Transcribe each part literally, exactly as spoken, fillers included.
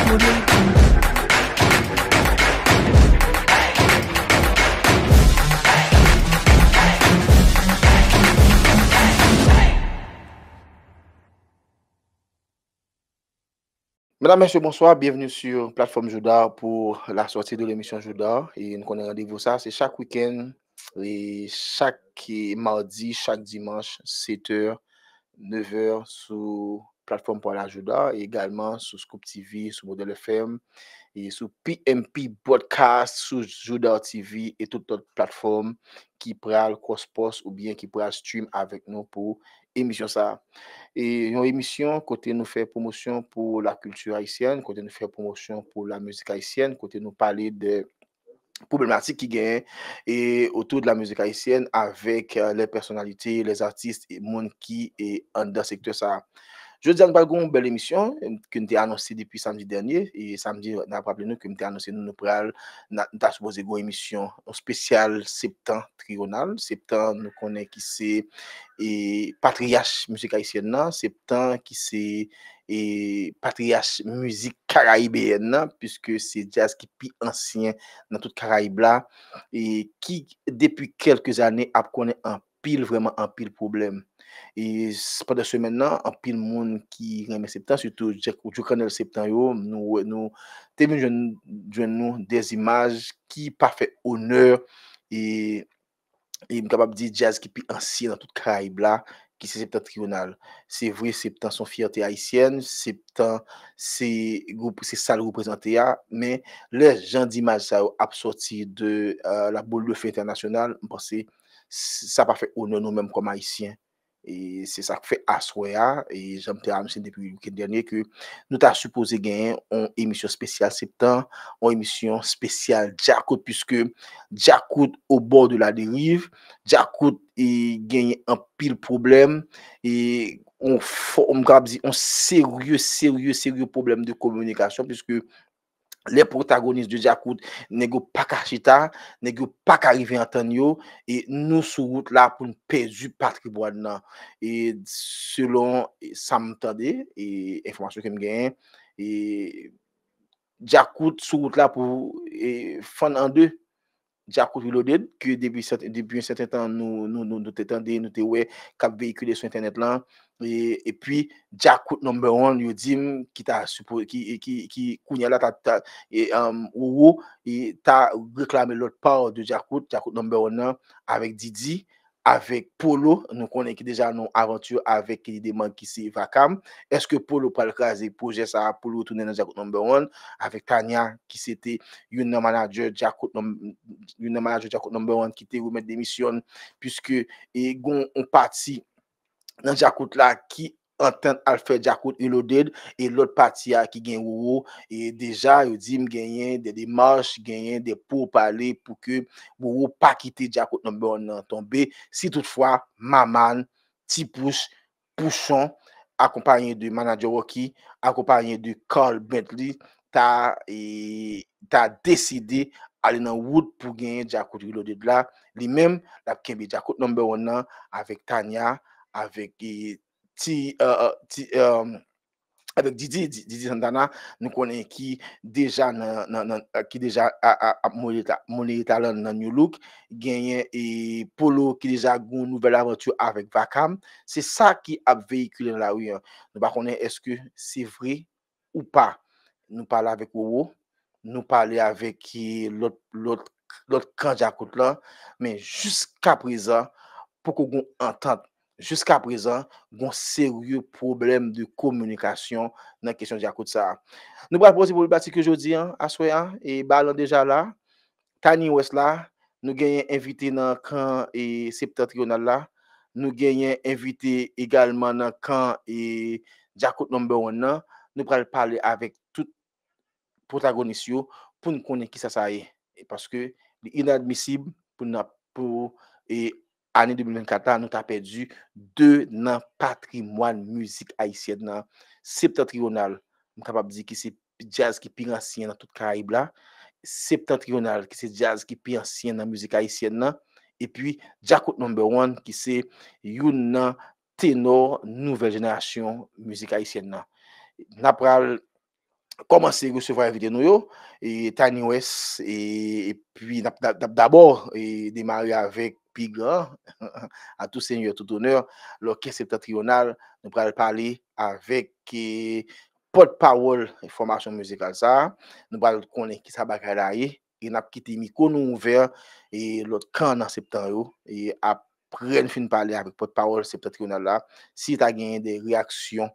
Medam, mesye, bonswa. Byenveni sou platfòm Joudar pou la sòti de lemisyon Joudar. E nou konnen randevou sa, se chak wikenn, e chak madi, chak dimanch, sèt è, nèf è, sou platfòm Pwala Joudar, e egalman sou Scoop T V, sou Model F M, e sou P M P Broadcast, sou Joudar T V, e tout lòt platfòm ki pral cross post oubyen ki pral stream avèk nou pou emisyon sa a. E yon emisyon kote nou fè pwomosyon pou la kilti ayisyèn, kote nou fè pwomosyon pou la mizik ayisyèn, kote nou pale de pwoblematik ki genyen e otou de la mizik ayisyèn avèk, euh, les personnalités, les artistes, e moun ki e anndan sektè sa a. Jodi a, nou pral gen yon bèl emisyon, em, ke n te anonse depi samdi dènye. E samdi, n ap raple nou ke m te anonse nou, nou pral, n a, nou ta sipoze gen yon emisyon, yon espesyal Septantriyonal. Septan, nou konnen ki se, e, patriyach mizik ayisyèn nan. Septan ki se, e, patriyach mizik karayibeyèn nan, piske se djaz ki pi ansyen nan tout Karayib la, e ki, depi kèlke zane, ap konnen anpil, vrèman anpil pwoblèm. E s-, pandan semèn nan, anpil moun ki renmen Septan, sitou Djek-, Djoukannèl Septan yo, nou wè, nou te vin jwenn, jwenn nou de imaj ki pa fè onè, e, e m kapab di djaz ki pi ansyen nan tout Karayib la, ki se Septantriyonal. Se vre, Septan se yon fyète ayisyèn, Septan se gwoup, se sa l reprezante a, men lè jan dimaj sa yo ap sòti de, euh, la boule de feu entènasyonal, m panse s-, sa pa fè onè nou menm kòm Ayisyen. E se sa k fè aswè a, e jan m te anonse depi wikenn dènye, ke nou ta sipoze genyen yon emisyon espesyal Septan, yon emisyon espesyal Djakout, piske Djakout au bord de la dérive, Djakout, e, genyen anpil pwoblèm, e yon fò-, m kapab di yon serye, serye, serye pwoblèm de kominikasyon, piske lè pwotagonis de Djakout, nèg yo pa ka chita, nèg yo pa ka rive antann yo, e nou sou wout la pou n pèdi patrimwàn nan. E selon, e, sa m tande, e enfòmasyon ke m genyen, e Djakout sou wout la pou, e, fann an de. Djakout Reloaded, ke depi sèt-, depi yon sèten tan, nou, nou, nou, nou te tande, nou te wè, k ap veyikile sou entènèt lan. E, epi, Djakout Number One, yo di m, ki ta sipo-, ki, ki, ki, kounye a la, ta, ta, e, um, Roro, e, ta reklame lòt pa de Djakout, Djakout Number One nan, avèk Didi, avèk Polo, nou konnen ki deja nan avanti avèk Kenny Demang ki se Vakam. Èske Polo pral kraze pwojè sa a pou l retounen nan Djakout Number One, avèk Tania, ki se te youn nan manadjè Djakout Num-, youn nan manadjè Djakout Number One ki te remèt demisyon, piske, e, gon yon pati nan Djakout la ki antann al fè Djakout Reloaded, e lòt pati a ki gen Roro, e deja yo di m genyen de demach, genyen de poupale pou ke Roro pa kite Djakout Number One nan tonbe, si toutfwa Maman, Ti Pouch, Pouchon, akonpaye de manadjè Rocky, akonpaye de Carl Bentley, ta, e, ta deside ale nan wout pou genyen Djakout Reloaded la. Li menm, l ap kenbe Djakout Number One nan avèk Tania, avèk, e, ti, e, e, ti, e, avèk Didi, Di-, Didi Santana, nou konnen ki deja nan, nan, nan, e, ki deja a, a, ap mole ta-, mole talan nan New Look. Genyen, e, Polo ki deja gen yon nouvèl avanti avèk Vakam. Se sa ki ap veyikile nan lari an. Nou pa konnen èske se vre ou pa. Nou pale avèk Roro, nou pale avèk, e, lòt, lòt, lòt kan Djakout lan, men jiskaprezan, poko gon antant. Jiskaprezan, gon serye pwoblèm de kominikasyon nan kesyon Djakout sa a. Nou pral poze pwoblematik yo jodi a, aswè a, e ba lan deja la. Tiny West la, nou genyen envite nan kan, e, Septantriyonal la. Nou genyen envite egalman nan kan, e, Djakout Number One nan. Nou pral pale avèk tout pwotagonis yo pou n konnen kisa sa ye. E paske li inadmisib pou n ap, pou, e, ane de mil vennkat la, nou ta pèdi de nan patrimwàn mizik ayisyèn nan. Septantriyonal, m kapab di ki se djaz ki pi ansyen nan tout Karayib la. Septantriyonal, ki se djaz ki pi ansyen nan mizik ayisyèn nan. Epi, Djakout Number One, ki se youn nan tenò nouvèl jenerasyon mizik ayisyèn nan. N ap pral kòmanse resevwa envite nou yo, e Tiny West, e, epi n ap, n ap, n ap dabò, e, demare avèk pi gran, à tout seigneur, tout honneur, lòkès septantriyonal, nou pral pale avèk, e, pòtpawòl fòmasyon mizikal sa a, nou pral konnen kisa bagay la ye, e n ap kite mikwo nou ouvè, e lòt kan nan septan yo, e apre n fin pale avèk pòtpawòl septantriyonal la, si ta genyen de reyaksyon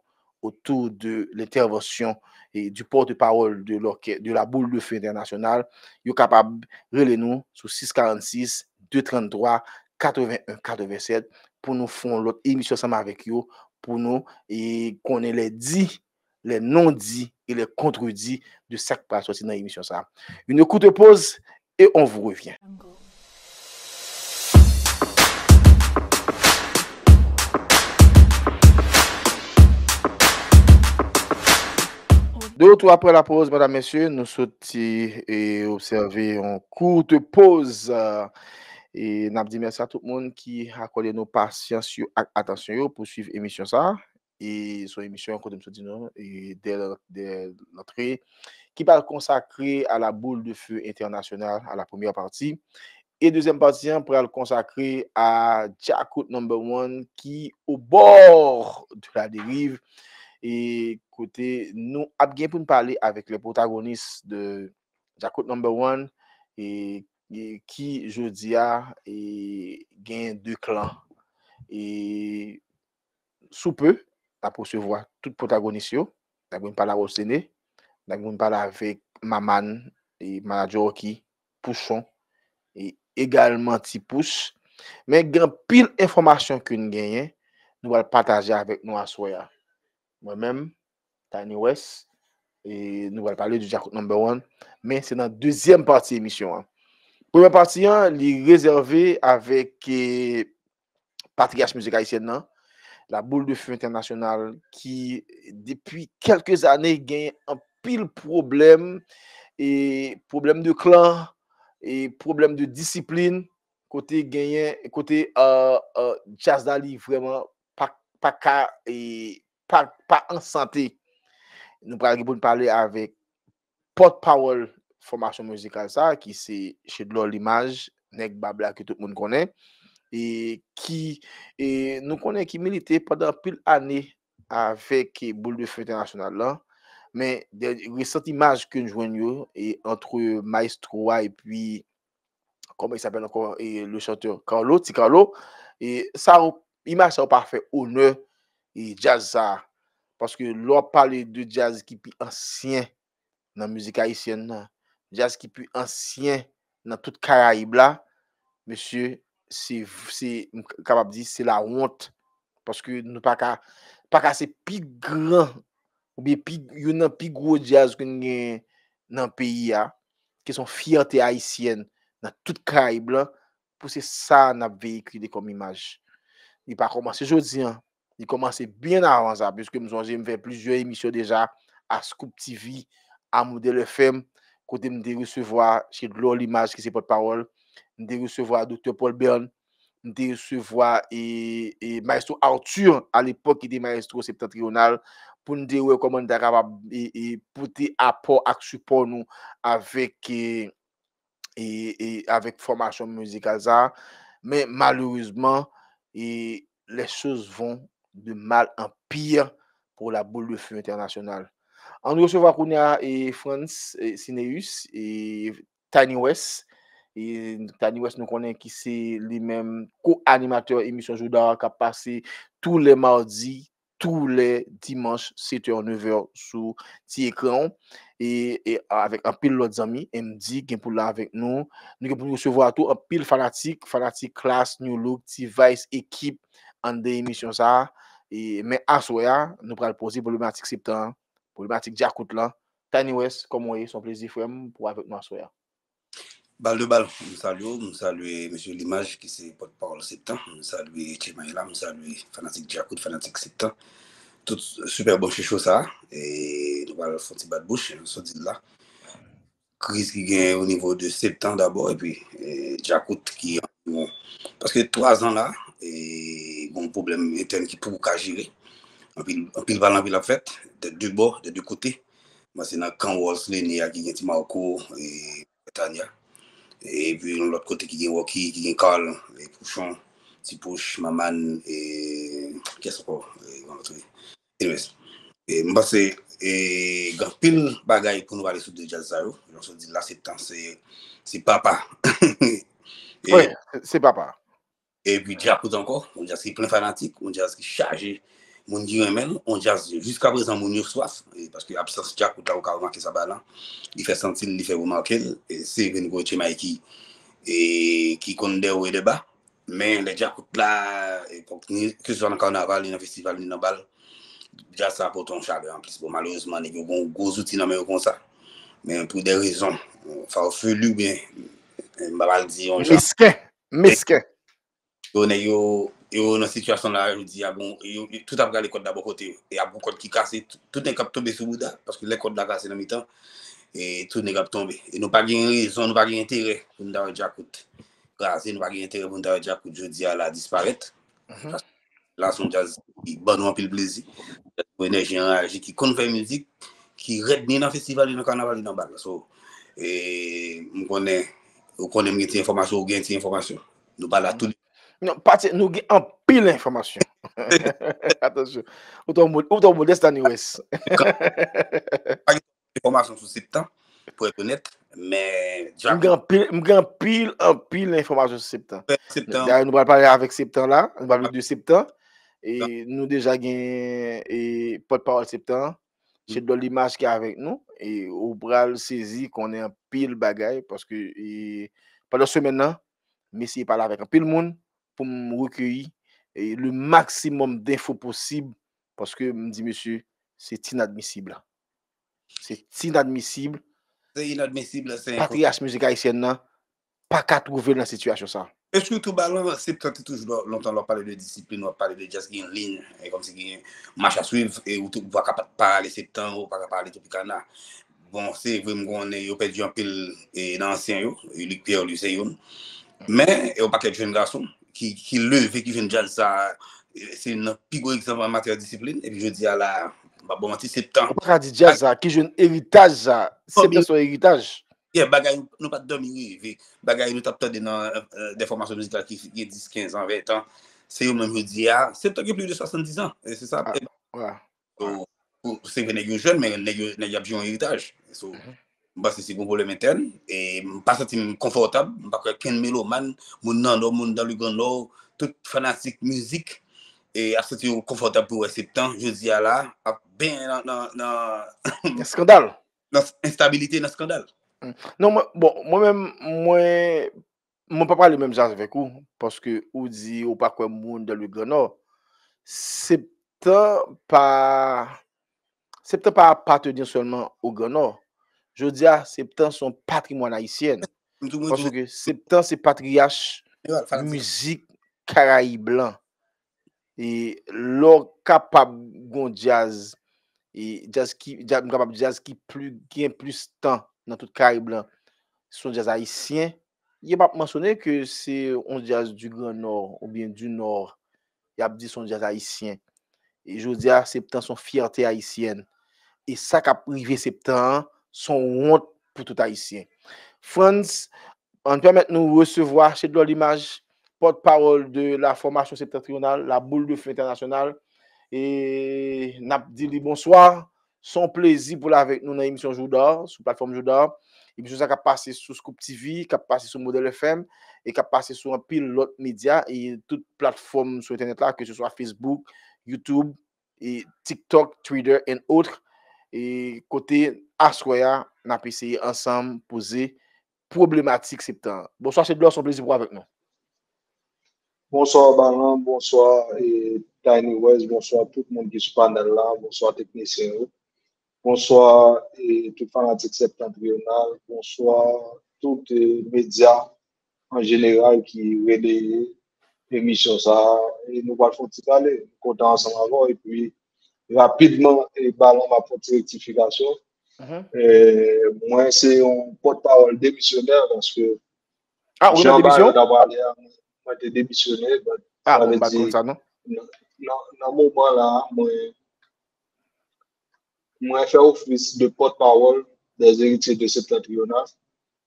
autour de l'intervention et du porte-parole de l'orchestre, de la Boule de Feu International, yo kapab rele nou sou sis karannsis, de tranntwa, katrevenn-en, katrevennsèt pou nou fè yon lòt emisyon ansanm avèk yo, pou nou, e, konnen les dits, les non-dits et les contredits de sa k pral sòti nan emisyon sa a. Une courte pause et on vous revient. De retour après la pause, medam, mesye, nou soti e obsève yon kout poz. E n ap di mèsi a tout moun ki akòde nou pasyans yo ak atansyon yo pou swiv emisyon sa a. E se yon emisyon, kote m sot di nou, e dè, dè lantre, ki pral konsakre à la Boule de Feu International, à la première partie. E dezyèm pati an pral konsakre à Djakout Number One ki au bord de la dérive. E kote nou ap gen pou n pale avèk les protagonistes de Djakout Number One, e, e ki jodi a, e, gen de klan. E sou pe, n ap resevwa tout pwotagonis yo. N ap gen pale a Rosene, n ap gen pale avèk Maman, e, manadjè Rocky, Pouchon, e egalman Ti Pouch. Men gen anpil enfòmasyon ke n genyen, nou pral pataje avèk nou aswè a. Mwen menm, Tiny West, e nou pral pale de Djakout Number One, men se nan dezyèm pati emisyon an. Premyè pati an, li rezève avèk, e, patriyach mizik ayisyèn nan, la Boule de Feu International, ki depi kèlke zane genyen anpil pwoblèm, e pwoblèm de klan, e pwoblèm de disiplin, kote genyen, kote, euh, euh, djaz la li vrèman pa, pa ka, e pa, pa an sante. Nou pral gen pou n pale avèk pòtpawòl fòmasyon mizikal sa, ki se Chedlor Limaj, nèg bab la ke tout moun konnen, e ki, e nou konnen ki milite pandan anpil ane avèk Boule de Feu International la. Men, dè, resan imaj ke n jwenn yo, e antre mayestwo a epi, comment il s'appelle encore, e le chanteur Carlo, Ti Carlo, e sa, imaj sa yo pa fè onè, e djaz sa. Paske lè w ap pale de djaz ki pi ansyen nan mizik ayisyèn nan, djaz ki pi ansyen nan tout Karayib la, mesye, se, se, m kapab di, se lawont. Paske nou pa ka, pa ka se pi gran, oubyen pi, youn nan pi gwo djaz ke n gen nan peyi a, ki se yon fyète ayisyèn nan tout Karayib la, pou se sa n ap veyikile kòm imaj. Li pa kòmanse jodi a, li kòmanse byen avan sa, piske m sonje m fè plizyè emisyon deja a Scoop T V, a Modèl F M, kote m te resevwa Chedlor Limaj ki se pòtpawòl, m te resevwa Doktè Paul Bern, m te resevwa e, e Maestro Arthur, alepòk ki te Maestro Septentrional, pou n te wè kòman n ta kapab e, e pote apò ak sipò nou avèk e, e, e avèk fòmasyon mizikal sa a. Men malerezman, e, les choses vont de mal en pire pour la Boule de Feu International. Ann resevwa kounye a e Frantz, e, Cineus, e Tiny West. E Tiny West nou konnen ki se li menm ko-animatè emisyon Jouda a k ap pase tou lè madi, tou lè dimanch, sèt è, nèf è sou ti ekran w. E, e avèk anpil lòt zanmi, M D gen pou l la avèk nou. Nou gen pou nou resevwa tou anpil fanatik, fanatik Klass, New Look, T-Vice, ekip anndan emisyon sa a. E, men aswè a, nou pral poze pwoblematik septan an, pwoblematik djakout lan. Tiny West, kòman w ye? Se yon plezi, frè m, pou w avèk nou aswè a. Bal de bal, m salye w, m salye mesye Limaj ki se pòtpawòl Septan, m salye Tchemaila, m salye fanatik Djakout, fanatik Septan. Tout sipè bon chicho sa, e nou pral fè yon ti bat bouch, nou sot di l la. Kriz ki gen o nivo de Septan dabò, epi e, Djakout ki anviwon. Paske twa zan la, e gen yon pwoblèm entèn ki poko ka jere. Anpil, anpil pale, anpil ap fèt, de de bò, de de kote. Mwen se nan kan Walls Lene a ki gen Ti Marco, e, Tanya. E epi yon lòt kote ki gen Rocky, ki gen Carl, e Pouchon, Ti Pouch, Maman, e kiyès ankò? E, yon lòt wi. Anyways, e, m panse, e, gen anpil bagay pou nou pale sou de djaz sa yo. Jan w di la, Septan, se, se papa. E, wi, se papa. Epi Djakout ankò, yon djaz ki plen fanatik, yon djaz ki chaje moun ki renmen l, yon djaz jiskaprezan moun yo swaf, e, paske absans Djakout la, ou ka remake sa ba la, li fè santi l, li fè remake l, e, se vre nou gen Che Mikey, e, ki konn dèwo e dèba, men lè Djakout la, e, ke se swa nan kanaval, ni nan festival, ni nan bal, djaz sa pote yon chalè anplis. Bon, malerezman, nèg yo gen yon gwo zouti nan men yo konsa, men pou de rezon, e, farfelu oubyen, e, m pa pral di yon jan. Mesken, mesken. Yo, nèg yo, yo nan sitiyasyon la, yo di, a bon, yo, yo, tout ap rale kòd la bò kote yo. E a bon kòd ki kase, tout, tout nèg k ap tonbe sou bouda, paske lè kòd la kase nan mitan, e tout nèg ap tonbe. E nou pa gen rezon, nou pa gen enterè pou n ta wè Djakout kraze, nou pa gen enterè pou n ta wè Djakout jodi a la disparèt. Paske la se yon djaz ki ban nou anpil plezi, yon enèji anraje, ki konn fè mizik, ki rèd ni nan festival, ni nan kanaval, ni nan bal. So, e, m konnen, ou konnen m gen ti enfòmasyon, ou gen ti enfòmasyon. Nou pa la tout. Non, pati, nou gen anpil enfòmasyon. Atansyon. Ou twò mod-, ou twò modès, Tiny West. Enfòmasyon sou Septan, pou èt onèt, men m gen anpil, m gen anpil, anpil enfòmasyon sou Septan. Dayè, nou pral pale avèk Septan la, nou pral pale de Septan. E nou deja gen, e, pòtpawòl Septan, Chedlò Limaj ki avèk nou, e ou pral sezi konnen anpil bagay, paske, e, pandan semèn nan, m eseye pale avèk anpil moun pou m rekeyi, e, le maximum d'infos posib, paske m di, mesye, se inadmisib. Se inadmisib. Se inadmisib, se enpo- Patriyach mizik ayisyèn nan pa ka twouve l nan sitiyasyon sa. E sitou, Balan, Septan te toujou lon-, lontan lè w ap pale de disiplin, w ap pale de djaz ki gen liy, e kòmsi gen mach a swiv, e ou tou, ou pa ka pa, pa ale Septan, ou pa ka pa ale Tropicana. Bon, se vre, m konnen yo pèdi anpil, e, nan ansyen yo, e Luc Pierre, li se youn. Men, e yon pakèt jèn gason ki, ki leve, ki jwenn djaz sa, e, se nan pi gwo egzanp an matyè disiplin, epi jodi a la, m pa ba w manti, Septan. Ou pa ka di djaz sa, ki jwenn eritaj sa, Septan se yon eritaj. Yeah, bagay nou pa t dòmi reve. Bagay nou t ap tande nan, e, de fòmasyon mizikal ki gen dis, kenz an, ven an. Se yo menm jodi a. Septan gen plis de swasanndis an. E se sa. So, pou, se vre nèg yo jèn, men nèg yo, nèg yo ap jere yon eritaj. So, m panse se yon pwoblèm entèn. E m pa santi m konfòtab. M pa kwè kenn melomàn, moun nan Nò, moun dans le Grand Nord, tout fanatik mizik, e ap santi yo konfòtab pou wè Septan, jodi a la, ap benyen nan, nan, nan nan eskandal. Nan enstabilite, nan eskandal. Non, mwen, bon, mwen menm, mwen, mwen pa prale menm jan avèk ou, paske ou di ou pa kwè moun dans le Grand Nord. Septan pa, Septan pa apartenir sèlman au Grand Nord. Jodi a, Septan se yon patrimwàn ayisyen. Paske Septan se patriyach mizik Karayib lan. E lè w kapab gon djaz, e djaz ki, djaz, m kapab djaz ki pli, ki gen plis tan nan tout Karib lan, se yon djaz ayisyen. Yo p ap mansyone ke se yon djaz du Grand Nord oubyen du Nord. Y ap di se yon djaz ayisyen. E jodi a, Septan se yon fyète ayisyèn. E sa k ap rive Septan an, se yon wont pou tout Ayisyen. Frantz, ann pèmèt nou resevwa Chedlò Limaj, pòtpawòl de la fòmasyon Septentrionale, la Boule de Feu International. E n ap di li bonswa. Se yon plezi pou l avèk nou nan emisyon Joudar, sou platfòm Joudar. Emisyon sa k ap pase sou Scoop T V, k ap pase sou Model F M, e k ap pase sou anpil lòt medya, e tout platfòm sou entènèt la, ke se swa Facebook, YouTube, e TikTok, Twitter, and autres. E kote aswè a, n ap eseye ansanm poze pwoblematik Septan an. Bonswa, Chedlò, se yon plezi pou w avèk nou. Bonswa, Balan, bonswa, e, Tiny West, bonswa tout moun ki sou panèl la, bonswa teknisyen yo, bonswa, e, tout fanatik Septentrionale, bonswa tout, e, medya an jeneral ki releye emisyon sa a. E nou pral fè yon ti pale, m kontan ansanm avè w, epi rapidman, e, Balan, m ap fè yon ti rektifikasyon. E, mwen se yon pòtpawòl demisyonè, paske jan bagay yo t ap prale a, mwen, mwen te demisyone, but sa vle di, nan, nan, nan moman la, mwen, mwen fè ofis de pòtpawòl des héritiers de Septentrional,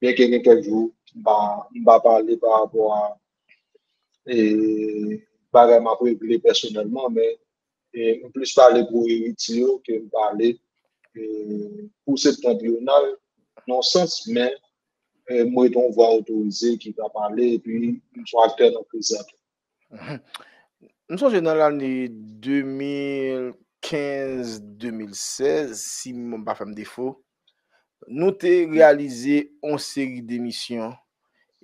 byen ke gen kèk jou m pa, m pa pale pa rapò a e, bagay m ap regle pèsonèlman, men e, m plis pale pou eritye yo ke m pale e, pou Septentrional, nan sans, men e, m rete yon vwa otorize ki ka pale, epi m se yon aktè nan kriz la tou. M sonje nan lane de mil kenz, de mil sèz, si memwa m pa fè m defo, nou te reyalize yon seri demisyon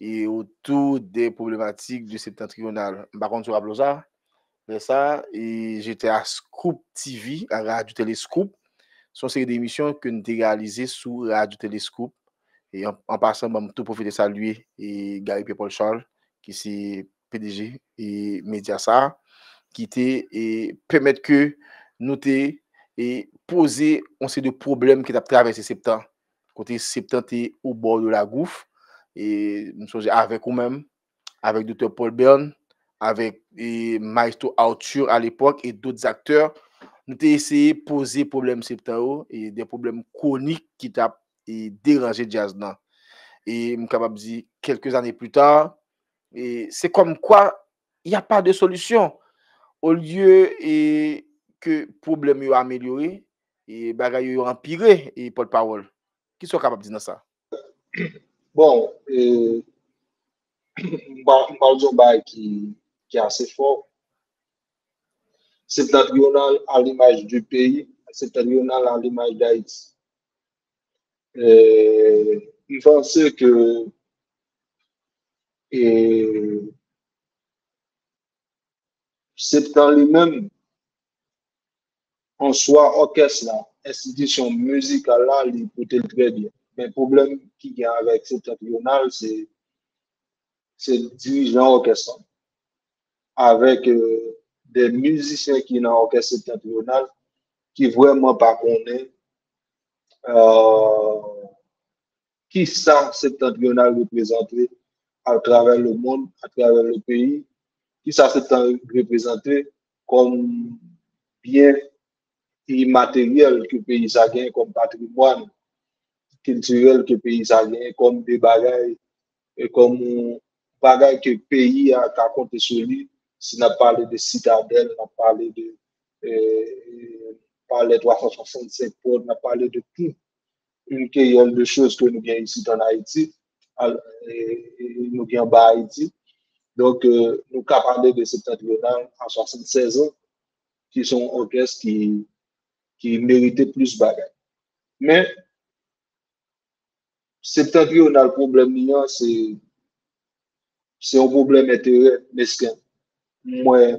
e otou de pwoblematik de Septentrional. M pa konn si w raple w sa. Lè sa, e, j'étais à Scoop T V, à Radio Télé Scoop. Se yon seri demisyon ke n te reyalize sou Radio Télé Scoop. E an, an pasan, ban m tou pwofite salye e Gary Pierre Paul Charles, ki se P D G e medya sa a, ki te e, pèmèt ke nou te e, poze yon seri de pwoblèm ki t ap travèse Septan. Kote Septan te au bord de la gouffre. E m sonje avèk ou menm, avèk Doktè Paul Bern, avèk e, Maestro Arthur à l'époque et d'autres acteurs, nou te eseye poze pwoblèm Septan yo, e de pwoblèm kwonik ki t ap e, deranje djaz lan. E m kapab di, quelques années plus tard, e, c'est comme quoi il n'y a pas de solution. Olye e, ke pwoblèm yo amelyore, e bagay yo, yo anpire, e pòtpawòl. Kisa w kapab di nan sa? Bon, e, m pa, m pa di yon bagay ki, ki ase fò. Septentrional à l'image du pays, Septentrional à l'image d'Haïti. E, m panse ke e, Septan li menm, an swa, òkès la, enstitisyon mizikal la, li pote l trè byen. Men pwoblèm ki gen avèk Septentrional, se se dirijan òkès lan, avèk e, de mizisyen ki nan òkès Septentrional ki vrèman pa konnen e, kisa Septentrional reprezante atravè le mond, atravè le peyi, kisa Septan reprezante kòm byen imateryèl ke peyi sa genyen, kòm patrimwàn kiltirèl ke peyi sa genyen, kòm de bagay, e kòm yon bagay ke peyi a ka konte sou li, si n ap pale de Sitadèl, n ap pale de e, Palè twa san swasannsenk Pòt, n ap pale de tout une keyòl de choz ke nou gen isit an Ayiti, al, e, e, nou gen anba Ayiti. Donk, e, nou ka pale de Septentrional an swasannsèz an, ki se yon òkès ki, ki merite plis bagay. Men, Septentrional, pwoblèm li an, se, se yon pwoblèm enterè mesken. Mwen,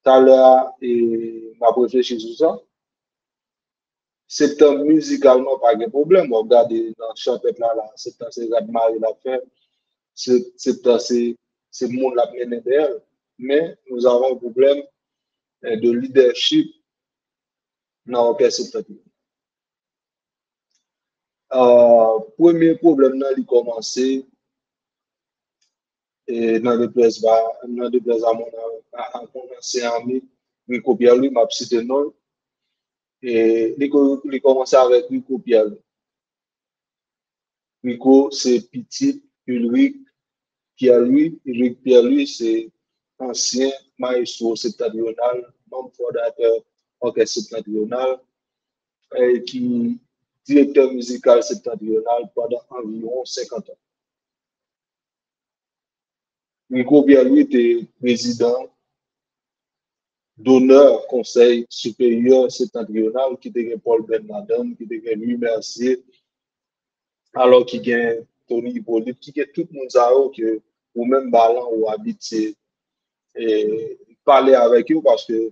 talè a, e, m ap reflechi sou sa. Septan mizikalman pa gen pwoblèm. W ap gade nan chanpèt la, la, Septan se rat mare l ap fè. Se, Septan se, se moun l ap mennen dèyè l. Men, nous avons un problème, eh, de leadership nan òkès Septan. Ah, premye pwoblèm nan, li kòmanse, eh, nan deplèz ba, nan deplèz a mon, a, a mon ansyen ami, Rico Pierre-Louis, m ap site non l. E li ko-, li kòmanse avèk Rico Pierre-Louis. Rico se pitit Ulric Pierre-Louis. Ulric Pierre-Louis se ansyen mayestwo Septentrional, manm fondatè òkès Septentrional, e ki direktè mizikal Septentrional pandan anviwon senkant an. Rico Pierre-Louis te prezidan donè Konsèy Siperyè Septentrional, ki te gen Paul Bern ladan l, ki te gen Louis Mercier, alò ki gen Tony Hyppolite, ki gen tout moun sa yo ke ou menm Balan ou abitye, e, pale avèk yo, paske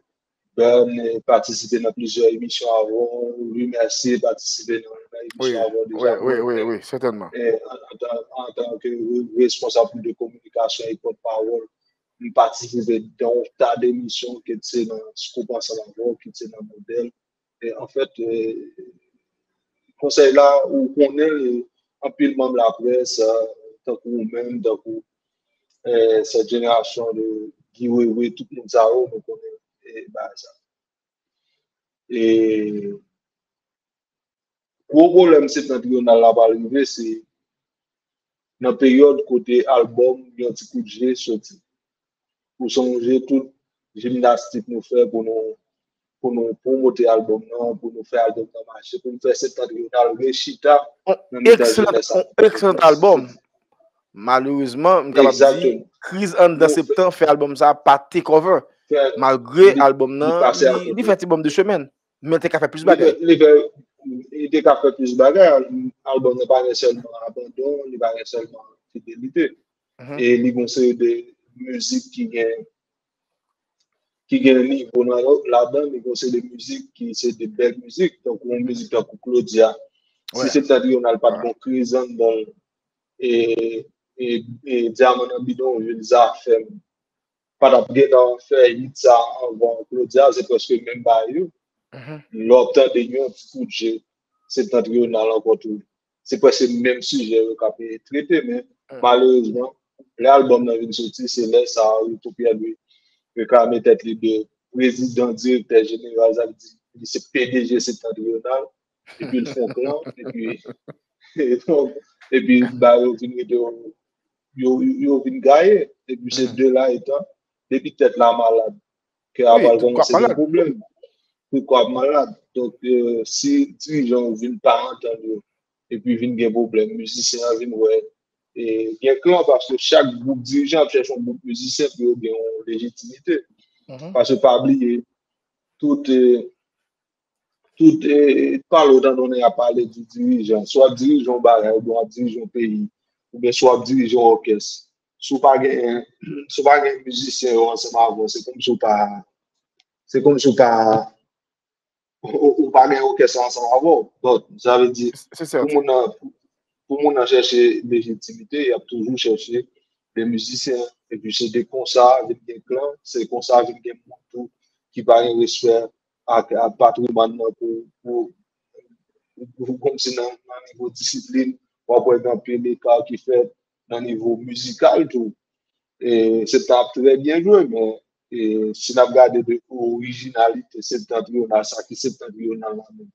Bern, eh, patisipe nan plizyè emisyon avè w, Louis Mercier patisipe nan, nan emisyon avè w deja. Wi, wi, wi, sètènman. Eh, an, an, an tan ke re-, responsab de kominikasyon e pòtpawòl, m patisipe nan yon ta demisyon, kit se nan Scoop ansanm avè w, kit se nan Modèl. E, anfèt, eh, konsèy la, ou konnen l, anpil manm laprès, eh, tankou ou menm, tankou, eh, sèt jenerasyon de Guy Wewe, tout moun sa yo, nou konnen, eh, bagay sa. E gwo pwoblèm Septantriyonal la pral rive, se nan peryòd kote albòm Yon Ti Kout Je soti. Ou sonje tout jimnastik nou fè pou nou, pou nou pwomote albòm nan, pou nou fè albòm nan mache, pou nou fè Septantriyonal rechita nan mitan jenès la. Yon ekselan albòm. Malerezman, m kapab di, kriz anndan Septan fè albòm sa a pa take over. Malgre albòm nan, li, li fè ti bonm de chemen, men l te ka fè plis bagay. Li fè, li te ka fè plis bagay. Albòm nan pa gen sèlman abandon, li pa gen sèlman fidelite. E li gon seri de mizik ki gen, ki gen nivo nan, ladan, li gon seri de mizik ki se de bèl mizik. Tankou yon mizik tankou Claudia. Si Septantriyonal pa t gon kriz anndan l, e, e, e Dyaman nan Bidonvil, Zafèm, pa t ap gentan fè hit sa anvan Claudia, se prèske menm bagay yo. Lè w ap tande Yon Ti Kout Je, Septantriyonal ankò tou, se prèske menm sijè yo k ap trete, men malerezman, lè albòm nan vin soti, se lè sa a Rico Pierre-Louis reklame tèt li de prezidan direktè jeneral, sa vle di, li se P D G Septantriyonal, epi l fè yon plan, epi, epi, bagay yo vin rete, yo, yo, yo vin gaye, epi se de la etan, depi tèt la malad, kè a pral kòmanse gen pwoblèm. Tout kò ap malad. Donk, eh, si dirijan yo vin pa antann yo, epi vin gen pwoblèm, mizisyen an vin wè, e gen klan, paske chak gwoup dirijan ap chèche yon gwoup mizisyen pou yo gen yon lejitimite. Paske pa bliye, tout, eh, tout, eh, pale w tande w ap pale di dirijan. Swa w ap dirije yon bagay, oubyen w ap dirije yon peyi, oubyen swa w ap dirije yon òkès. Si w pa gen, si w pa gen mizisyen yo ansanm avè w, se kòmsi w pa, se kòmsi w pa, ou, ou pa gen òkès la ansanm avè w. Donk, sa vle di, pou moun nan, pou, pou moun nan chèche lejitimite, y ap toujou chèche de mizisyen. Epi se de konsa vin gen klan, se konsa vin gen moun tou ki pa gen respè ak, ak patrimwàn nan pou, pou, pou, kòmsi nan, nan nivo disiplin, w ap wè gen anpil eka ki fèt nan nivo mizikal tou. E, Septan ap trè byen jwe, men, e, si n ap gade de orijinalite Septantriyonal, sa ki Septantriyonal la menm,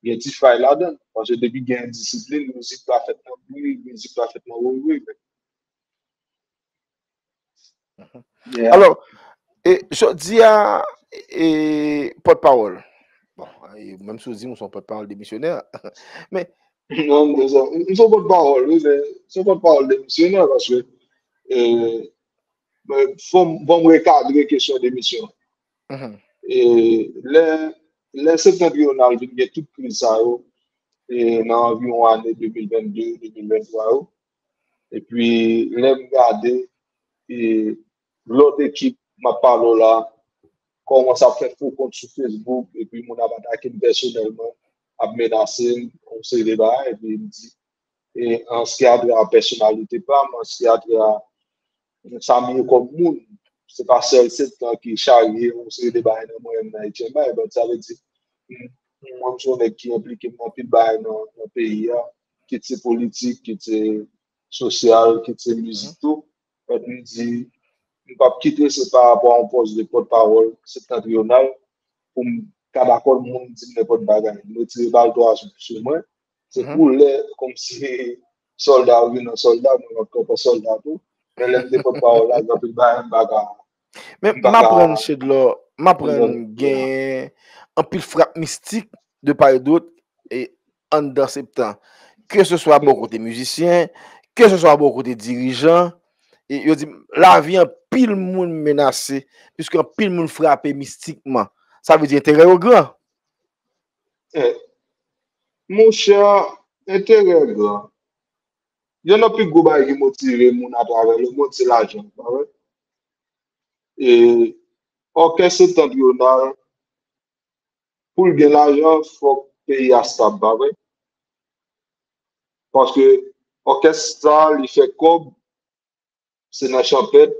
gen ti fay ladan l. Paske depi gen disiplin, mizik pa fèt nan bri, mizik pa fèt nan woywoy, men. Yeah. Alò, e, jodi a, e, pòtpawòl. Bon, e, menm si w di m ou se yon pòtpawòl demisyonè, men non, m se, m se yon pòtpawòl, wi, men se yon pòtpawòl demisyonè, paske, e, men fò m, fò m rekadre kesyon demisyon. E, lè, lè Septantriyonal vin gen tout kriz sa yo, e, nan anviwon ane de mil vennde, de mil venntwa yo, epi lè m gade, e, lòt ekip m ap pale w la, kòmanse ap fè fo kont sou Facebook, epi moun ap atake m pèsonèlman, ap menase m, yon seri de bagay, epi m di, e, an ce qui a trait à pèsonalite pa m, an ce qui a trait à sa m ye kòm moun, se pa sèl Septan ki charye yon seri de bagay nan mwen menm nan H M I, donk sa vle di, m, mwen m se yon nèg ki enplike m nan anpil bagay nan, nan peyi a, kit se politik, kit se sosyal, kit se mizik tou. Donk, m di, m p ap kite se pa rapò a yon pòs de pòtpawòl Septantriyonal pou m kaba kò moun di m nenpòt bagay. M retire palto a sou, sou mwen. Se pou lè, kòmsi sòlda yo vin an sòlda, mwen m ap kanpe an sòlda tou. Men lè m te pòtpawòl la, gen anpil bagay m pa ka, men m pa ka aprann, Shedlor, m aprann gen anpil frap mistik de part et d'autre, e anndan Septan. Ke se swa bò kote mizisyen, ke se swa bò kote dirijan, e yo di, lavi anpil moun menase, piske anpil moun frape mistikman. Sa vle di enterè yo gran. Eh, monchè, enterè gran. Yonn nan pi gwo bagay ki motive moun atravè lemonn, se lajan, pa vre? E òkès Septantriyonal, pou l gen lajan, fòk peyi a stab, pa vre? Paske òkès sa, li fè kòb, se nan chanpèt,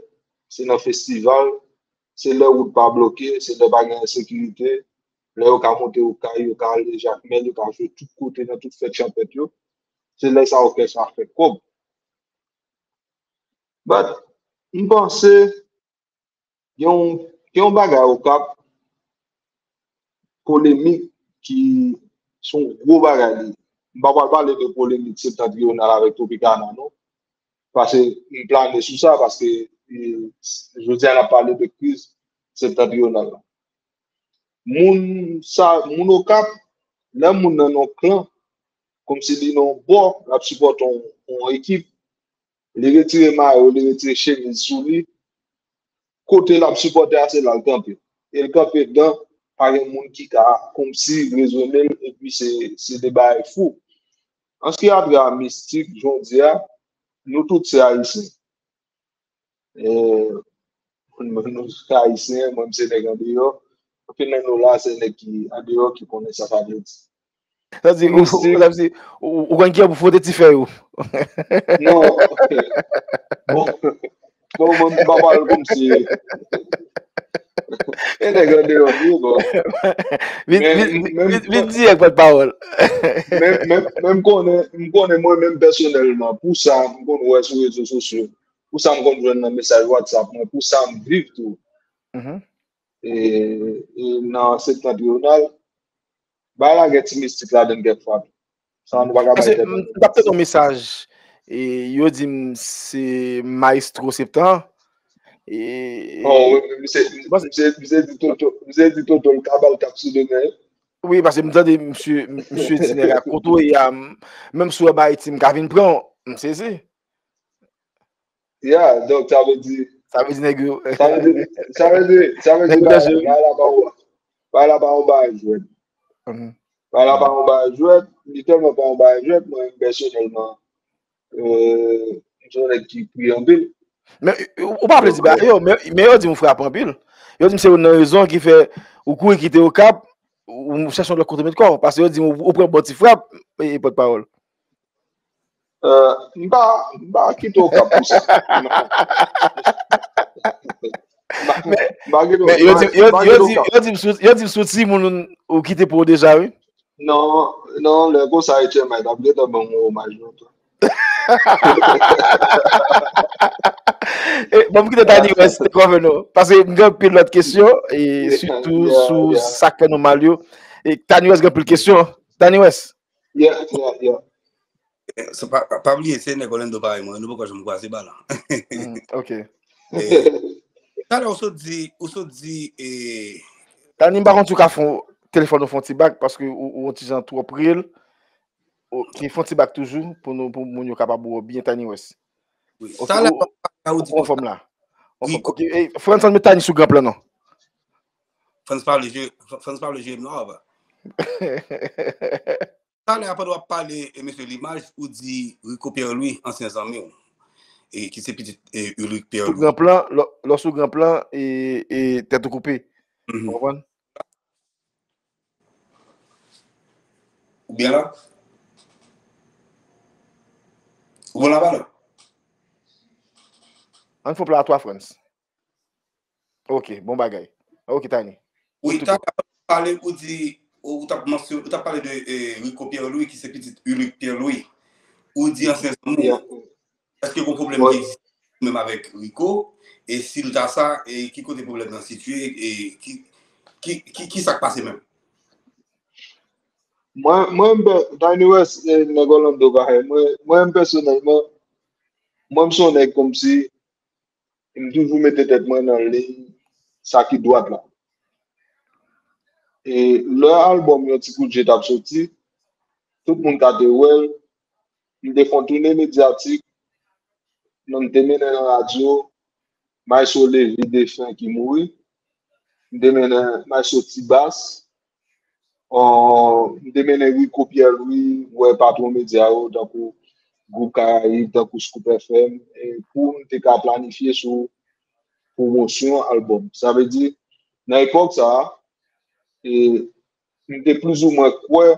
se nan festival, se lè wout pa bloke, se lè pa gen ensekirite, lè yo ka monte Okay, yo ka ale Jakmèl, yo ka jwe tout kote nan tout fèt chanpèt yo. Se lè sa òkès la fè kòb. But, m panse, gen yon, gen yon bagay Okap, polemik ki se yon gwo bagay li ye. M pa pral pale de polemik Septantriyonal avèk Tropicana, non. Paske m plane sou sa, paske e, jodi a n ap pale de kriz Septantriyonal la. Moun sa, moun Okap, lè moun nan nan yon klan, kòmsi li nan yon bò, l ap sipòte yon, yon ekip, li retire mayo, li retire chemiz sou li, kote l ap sipòte a, se la l kanpe. E l kanpe dan, pa gen moun ki ka kòmsi rezone l, epi se, se de bagay fou. An ce qui a trait a mistik, jan w di a, nou tout se Ayisyen. E, nou se Ayisyen, mwen m se nèg andeyò. Anpil nan nou la, se nèg ki andeyò ki konnen sa sa vle di. Sa di, ou, mistik. Sa di, ou, ou konn ki pou fwote ti fèy ou. Non. Bon. Bon, mwen, m pa pale kòmsi. E nèg andeyò, wi, bon. Vin, men, vin, men, vin, vin dirèk, pòtpawòl. Men, men, men m konnen, m konnen mwen menm pèsonèlman, pou sa, m konn wè sou rezo sosyo, pou sa m konn jwenn nan mesaj WhatsApp mwen, pou sa m viv tou. Mhm. E, e nan Septantriyonal, bay la gen ti mistik ladan kèk fwa. Sa nou pa ka bay tèt nou. M t ap tande yon mesaj, e yo di m se Maestro Septan. E, oh, wi, misye, misye, misye di Toto, misye di Toto, l ka ba l kap sou demen. Wi, paske m tande misye, misye di nèg la kote w ye a, m, menm si w wè m Ayiti, m ka vin pran w, m sezi. Ya, donk sa vle di, sa vle di nèg yo, sa vle di, sa vle di, sa vle di nèg yo bay, danje, wi, bay la pa yon, bay la pa yon bagay jwèt. Mhm. Bay la pa yon bagay jwèt, li tèlman pa yon bagay jwèt, mwen menm pèsonèlman, euh, m se yon nèg ki priye anpil. Men, ou, ou pa vle di bagay yo, men, men yo di m ou frape anpil. Yo di m se youn nan rezon ki fè ou kouri kite Okap, ou, ou chèche yon lòt kote met kò w, paske yo di m ou, ou pran bon ti frap, e, e pòtpawòl. Euh, m pa, m pa kite Okap pou sa. Non. M pa, men, m pa kite, men yo di, yo, m pa yo kite di, Okap. Yo di m sou, yo di m sou timoun ou kite pou w deja, wi. Non, non, lè konsa, H M I t ap gentan ban m yon omaj lontan. E, bon, m kite Tani West kòve nou. Paske m gen anpil lòt kesyon, e sitou, yeah, sou, yeah, sa k fè nou mal yo. E Tani West gen anpil kesyon. Tani West. Yeah, yeah, yeah. Eh, se pa, pa, pa bliye, se nèg Orlando parèy mwen, nou poko janm kwaze bal. Mm, ok. Eh, talè ou sot di, ou sot di, eh, Tani, m pa konn si w ka fè yon telefòn ou fè yon ti bak, paske ou, ou yon ti jan twò pre l. Ok, fè yon ti bak toujou, pou nou, pou moun yo kapab wè w byen, Tani West. Wi. Ok, talè ou, ou, ou anfòm la. Anfòm. Ok, eh, Frantz, ann met Tani sou gran plan, non. Frantz pa vle jwe, Frantz pa vle jwe m non, apa. Talè a, pandan w ap pale, e, mesye Limaj, ou di Rico Pierre Louis, ansyen zanmi w, e ki se pitit, e, Ulrick Pierre Louis. Sou gran plan, lè, lè w sou gran plan, e, e tèt ou koupe. Mhm. Ou konprann? Ou byen la? Ou bon la, pale? Ann fè yon pla a twa, Frantz. Ok, bon bagay. Ok, Tani. Wi, talè a pale, ou di, ou, ou t ap mansyon-, ou t ap pale de, eh, Rico Pierre Louis, ki se pitit Ulrick Pierre Louis. Ou di ansyen zanmi w. Yeah. Èske gen pwoblèm ki egziste menm avèk Rico? E si l ta sa, e ki kote pwoblèm nan sitiye? E ki, ki, ki, ki sa k pase menm? Mwen, mwen, m pè-, Tiny West, eh, nèg Orlando parèy mwen, mwen, m pèsonèlman, mwen, m se yon nèg kòmsi m toujou mete tèt mwen nan liy sa ki dwat la. E lè albòm Yon Ti Kout Je t ap soti, tout moun ka te wè l, m te fè yon toune medyatik, m te mennen nan radyo, Maestro Levy defen ki mouri, m te mennen Maestro T-Bass, Ɔ, m te mennen Rico Pierre Louis wè patwon medya yo, tankou Gwoup Karayib, tankou Scoop F M, e pou m te ka planifye sou pwomosyon albòm. Sa vle di, nan epòk sa a, e, m te plizoumwen kwè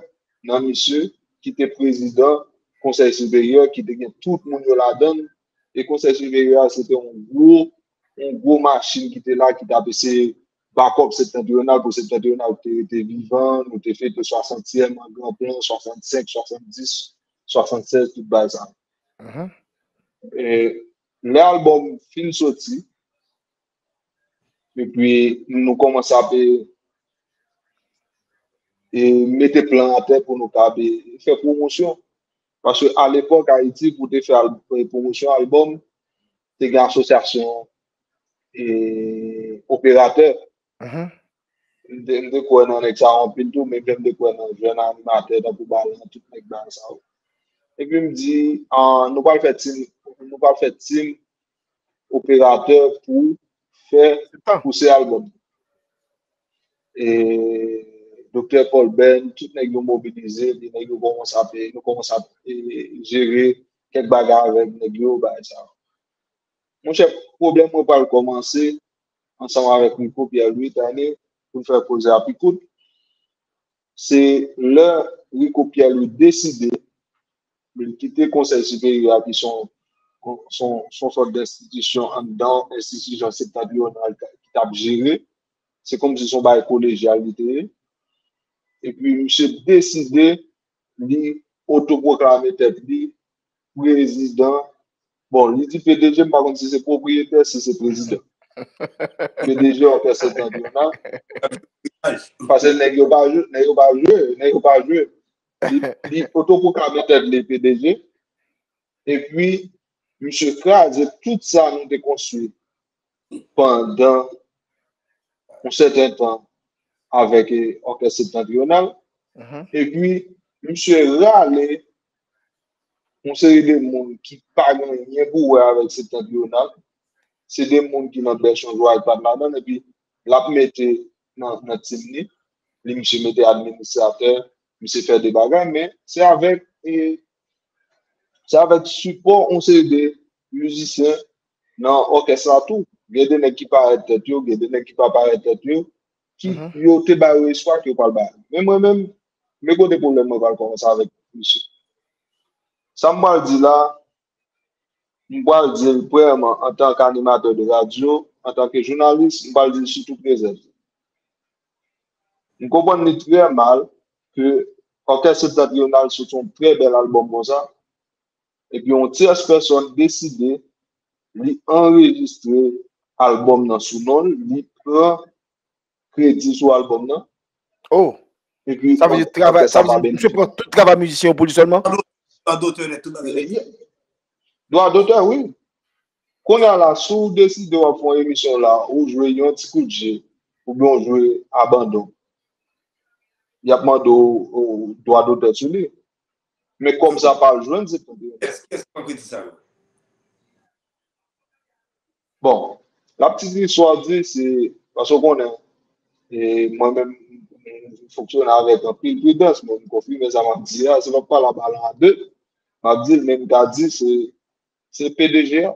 nan misye ki te prezidan Konsèy Siperyè, ki te gen tout moun yo ladan l, e Konsèy Siperyè a, se te yon gwo, yon gwo machin ki te la, ki t ap eseye bakòp Septantriyonal, pou Septantriyonal te rete vivan, nou te fete swasantyèm an gran plan, swasannsenk, swasanndis, swasannsèz, tout bagay sa. Mhm. E lè albòm fin soti, epi nou kòmanse ap, e mete plan atè pou nou kab e fè pwomosyon. Paske alepòk, Ayiti, pou te fè al- e pwomosyon albòm, te gen asosyasyon e operatè. M te, m te kwè nan nèg sa yo anpil tou, men m te kwè nan jèn animatè tankou Balan, tout nèg bagay sa yo. Epi m di, ah, nou pral fè team, nou pral fè team operatè pou fè pouse albòm. E Doktè Paul Ben, tout nèg yo mobilize, epi nèg yo kòmanse ap, nou kòmanse ap e, jere kèk bagay avèk nèg yo, bagay sa yo. Monchè, pwoblèm mwen pral kòmanse ansanm avèk Rico Pierre Louis Tany pou n fè koze a pi kout. Se lè Rico Pierre Louis deside pou l kite Konsèy Siperyè a ki se yon, se yon, se yon sòt d enstitisyon anndan enstitisyon septantriyonal ki t ap jere. Se kòmsi se yon bagay kolejyal li te ye. Epi misye deside li otopwoklame tèt li prezidan. Bon, li di P D G, m pa konn si se pwopriyetè, si se prezidan. P D G òkès septantriyonal. Paske nèg yo pa jwe, nèg yo pa jwe, nèg yo pa jwe. Li, li otopwoklame tèt li P D G. Epi, misye kraze tout sa nou te konstwi pandan yon sèten tan avèk e, òkès septantriyonal. Epi, misye rale yon seri de moun ki pa gen anyen pou wè avèk septantriyonal. Se de moun ki nan bèch yon jou ak pa t ladan, epi l ap mete nan, nan tim li. Li, misye mete administratè, misye fè de bagay, men se avèk e, se avèk sipò yon seri de mizisyen nan òkès la tou. Gen de nèg ki parèt tèt yo, gen de nèg ki pa parèt tèt yo, ki yo te ba yo espwa ke yo pral ba yo. Men mwen menm, men kote pwoblèm mwen pral kòmanse avèk misye. Sa m pral di la, m pral di l prèman antanke animatè de radyo, antanke jounalis, m pral di l sou tout rezèv. M konprann li trè mal ke Òkès Septantriyonal sot yon trè bèl albòm konsa, epi yon tyès pèsòn deside li anrejistre albòm nan sou non l, li pran kredi sou albòm nan. Oh! Epi sa vle di travay, sa vle di misye pran tout travay mizisyen yo pou li sèlman? Dwa dotè nèt, tout bagay nèt. Dwa dotè, wi. Kounye a la, si w deside w ap fè yon emisyon la, ou jwe yon ti kout je, oubyen w jwe abandon, y ap mande w, w dwa dotè sou li. Men kòm sa pa jwenn, se pa kès, kès pran kredi sa yo? Bon, la petite histoire di, se, paske w konnen, e, mwen menm, m fonksyone avèk anpil pridans, men m konfime sa m ap di a, se pa pale a balan a de, m ap di l, men m ka di, se, se P D G a.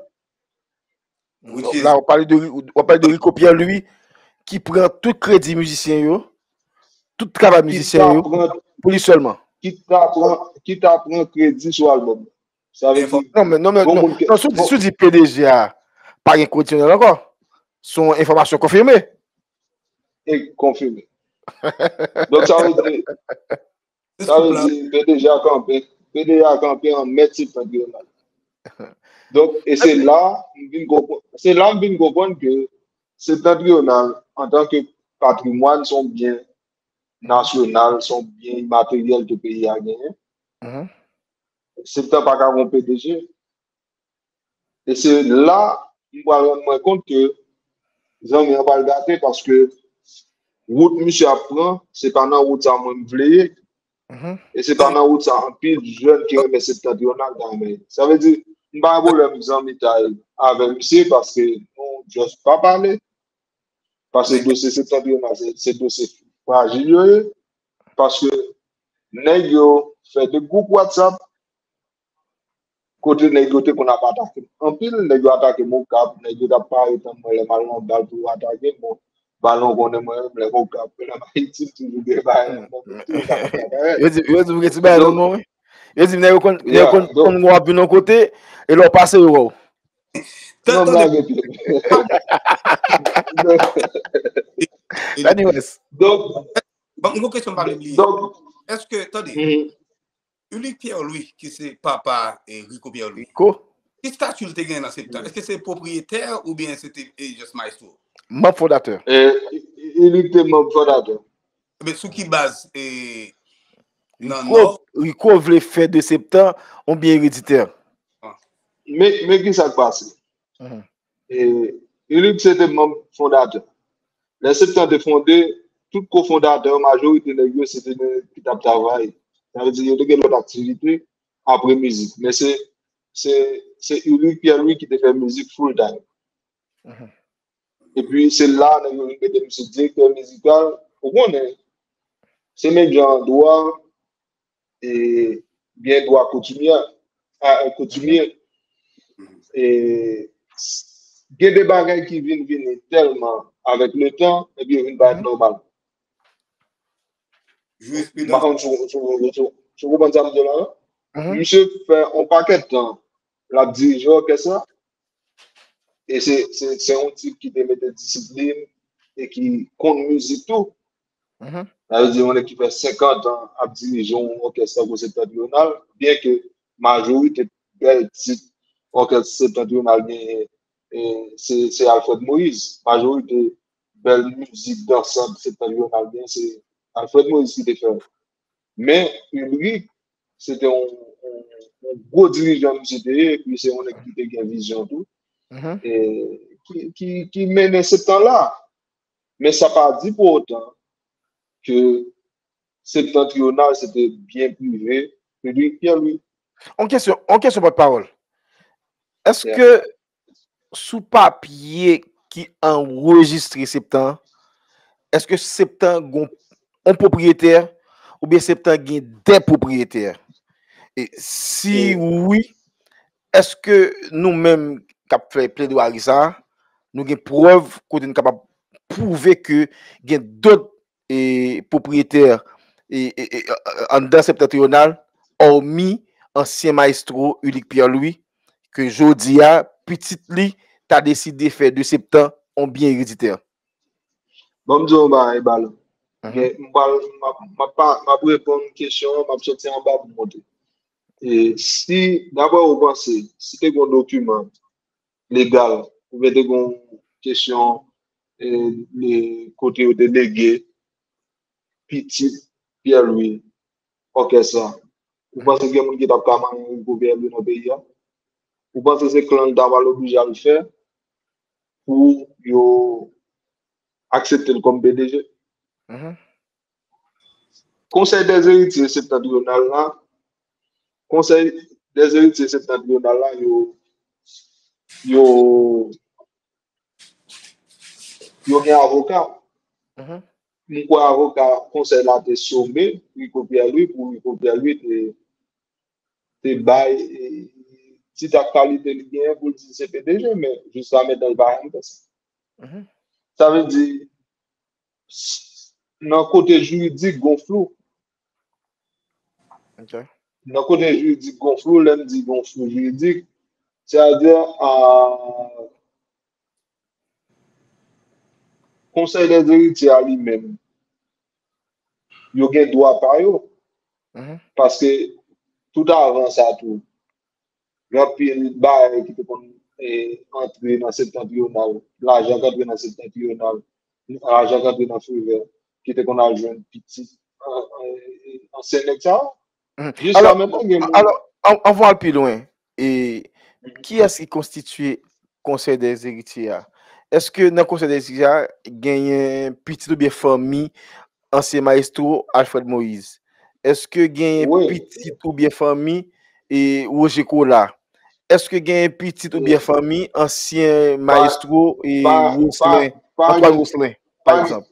Donk la, w ap pale de, w ap pale de Rico Pierre Louis, ki pran tout kredi mizisyen yo, tout travay mizisyen yo, pou li sèlman. Ki ta pran, ki ta pran kredi sou albòm. Sa vle di, non, men, non, men, non, non, si w di, si w di P D G a pa gen kondisyon ankò, se yon enfòmasyon konfime. E konfime. Donk, sa vle di, sa vle di, P D G a kanpe, P D G a kanpe an mèt Septantriyonal. Donk, e se la, m vin konprann, se la m vin konprann ke Septantriyonal, antanke patrimwàn, se yon byen nasyonal, se yon byen imateryèl ke peyi a genyen. Septan pa ka gon P D G. E se la, m pral rann mwen kont ke zanmi an pral gate, paske wout misye ap pran, se pa nan wout sa mwen m vle ye. E se pa nan wout sa anpil jèn ki renmen Septantriyonal ta renmen ye. Sa vle di, m pa gen pwoblèm zanmitay avèk misye, paske nou just pa pale. Paske dosye Septantriyonal, se, se dosye frajil yo ye. Paske nèg yo fè de gwoup WhatsApp, kote nèg yo te konn ap atake m anpil, nèg yo atake m Okap, nèg yo t ap pare tann mwen lè m al nan bal pou yo atake m. Bon, bal nou konnen mwen menm, lè m Okap, lè m Ayiti, m toujou gen bagay nan men m, m toujou t ap fè bagay. Yo di, yo di m gen ti bagay nan men w, wi. Yo di m nèg yo konn, nèg yo konn, konn wè w ap vin yon kote, e lè w pase, yo wè w. Non, m lage pye m. Anyways. Donk, bon, yon kesyon m pa vle bliye. Donk, èske, tande, Ulick Pierre Louis, ki se papa, eh, Rico Pierre Louis, Rico, ki stati l te gen nan Septan? Èske se pwopriyetè oubyen se te, eh, just maestro? Manm fondatè. Eh, Ulick te manm fondatè. Men sou ki baz e, nan Rico, Nò? Rico vle fè de Septan on byen ereditè. Men, men ki sa k pase? Mhm. E, Ulrick se te manm fondatè. Lè Septan te fonde, tout kofondatè yo, majorite nèg yo, se te nèg ki t ap travay. Sa vle di, yo te gen lòt aktivite apre mizik. Men se, se, se Ulrick Pierre Louis ki te fè mizik full time. Mhm. Epi se la nèg yo vin mete misye direktè mizikal. Ou konnen, se menm jan dwa, e, gen dwa koutimyè, a, koutimye. E, s- gen de bagay ki vin vini tèlman avèk le tan, epi yo vin parèt nòmal. M pa konn si w- si w- si w- si w konprann sa m di w la, non? Mhm. Misye fè on pakèt tan l ap dirije òkès la. E se, se, se yon tip ki te mete disiplin e ki konn mizik tou. Mhm. Sa vle di, yon nèg ki fè senkant an ap dirije yon òkès tankou Septantriyonal, byen ke majorite bèl tit òkès Septantriyonal genyen, e, se, se Alfred Moïse. Majorite bèl mizik dansant Septantriyonal genyen, se Alfred Moïse ki te fè l. Men, Ulrick, se te yon, yon, yon gwo dirijan misye te ye, epi se yon nèg ki te gen vizyon tou. Mhm. E ki, ki, ki mennen Septan la. Men sa pa di pou otan ke Septantriyonal se te byen prive Frederick Pierre Louis. On kesyon, on kesyon pòtpawòl. Èske sou papye ki anrejistre Septan, èske Septan gon on pwopriyetè oubyen Septan gen de pwopriyetè? E si wi, èske nou menm k ap fè pledwari sa a, nou gen prèv kote n kapab pwouve ke gen dòt e, pwopriyetè e, e, e, anndan Septantriyonal, òmi ansyen mayestwo Ulrick Pierre Louis, ke jodi a, pitit li ta deside fè de Septan on byen ereditè? Ban m di w yon bagay, Balan. Mhm. Gen- M pral, m ap, m ap pa- m ap reponn kesyon an, m ap soti anba pou m monte. E si, daprè ou panse, si te gen yon dokiman legal, oubyen te gen yon kesyon e, e, kote yo te lege pitit Pierre Louis òkès la, ou panse gen moun ki t ap ka manyen Rico Pierre Louis nan peyi a? Ou panse se klan l ta pral oblije al fè pou yo aksepte l kòm P D G? Mhm. Konsèy dèzeritye Septantriyonal la, Konsèy dèzeritye Septantriyonal la, yo, yo, yo gen avoka. Mhm. M kwè avoka konsèy la te some Rico Pierre Louis pou Rico Pierre Louis te, te bay e, tit ak kalite li genyen pou l di se P D G, men jiska mentnan l pa janm fè sa. Mhm. Sa vle di, s- nan kote jiridik, gon flou. Ok. Nan kote jiridik, gon flou, lè m di gon flou jiridik, sètadi, a, Konsèy dèzeritye a li menm, yo gen dwa pa yo. Mhm. Paske tout avan sa tou, gen anpil bagay ki te konn e, antre nan Septantriyonal, lajan k antre nan Septantriyonal, lajan k antre nan Frevè, ki te konn al jwenn pitit an- an- ansyen nèg sa yo. Mhm. Jiska mentnan, gen moun. Alò, an- anvan w al pi lwen, e kiyès ki konstitye Konsèy dèzeritye a? Èske nan Konsèy dèzeritye a, genyen pitit oubyen fanmi ansyen mayestwo Alfred Moïse? Èske genyen pitit oubyen fanmi e, Roger Colas? Èske genyen pitit oubyen fanmi ansyen mayestwo e, Roselin, Antoine Roselin, pa egzanp?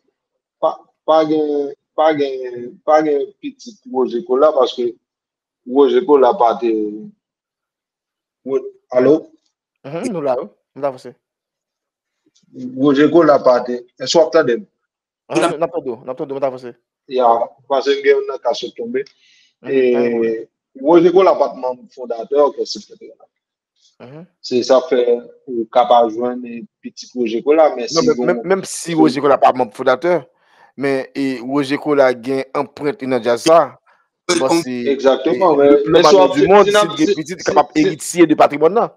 Pa, pa gen, pa gen, pa gen pitit Roger Colas, paske Roger Colas pa te. Alo? Mhm, nou la, wi. Nou ta avanse. Roger Colas pa te. Èske w ap tande m? Ah, n ap tande w, n ap tande w, nou ta avanse. Ya, paske m gen youn nan kas yo tonbe. Mhm, pa gen pwoblèm. E Roger Colas pa t manm fondatè òkès Septantriyonal. Mhm. Se sa k fè ou ka pa jwenn e, pitit Roger Colas, men si menm, menm si Roger Colas pa manm fondatè, men e, Roger Colas gen anprent li nan djaz la. Bon, si, egzakteman, e, le, le Mano du Monde, si l gen pitit, li kapab eritye de patrimwàn nan.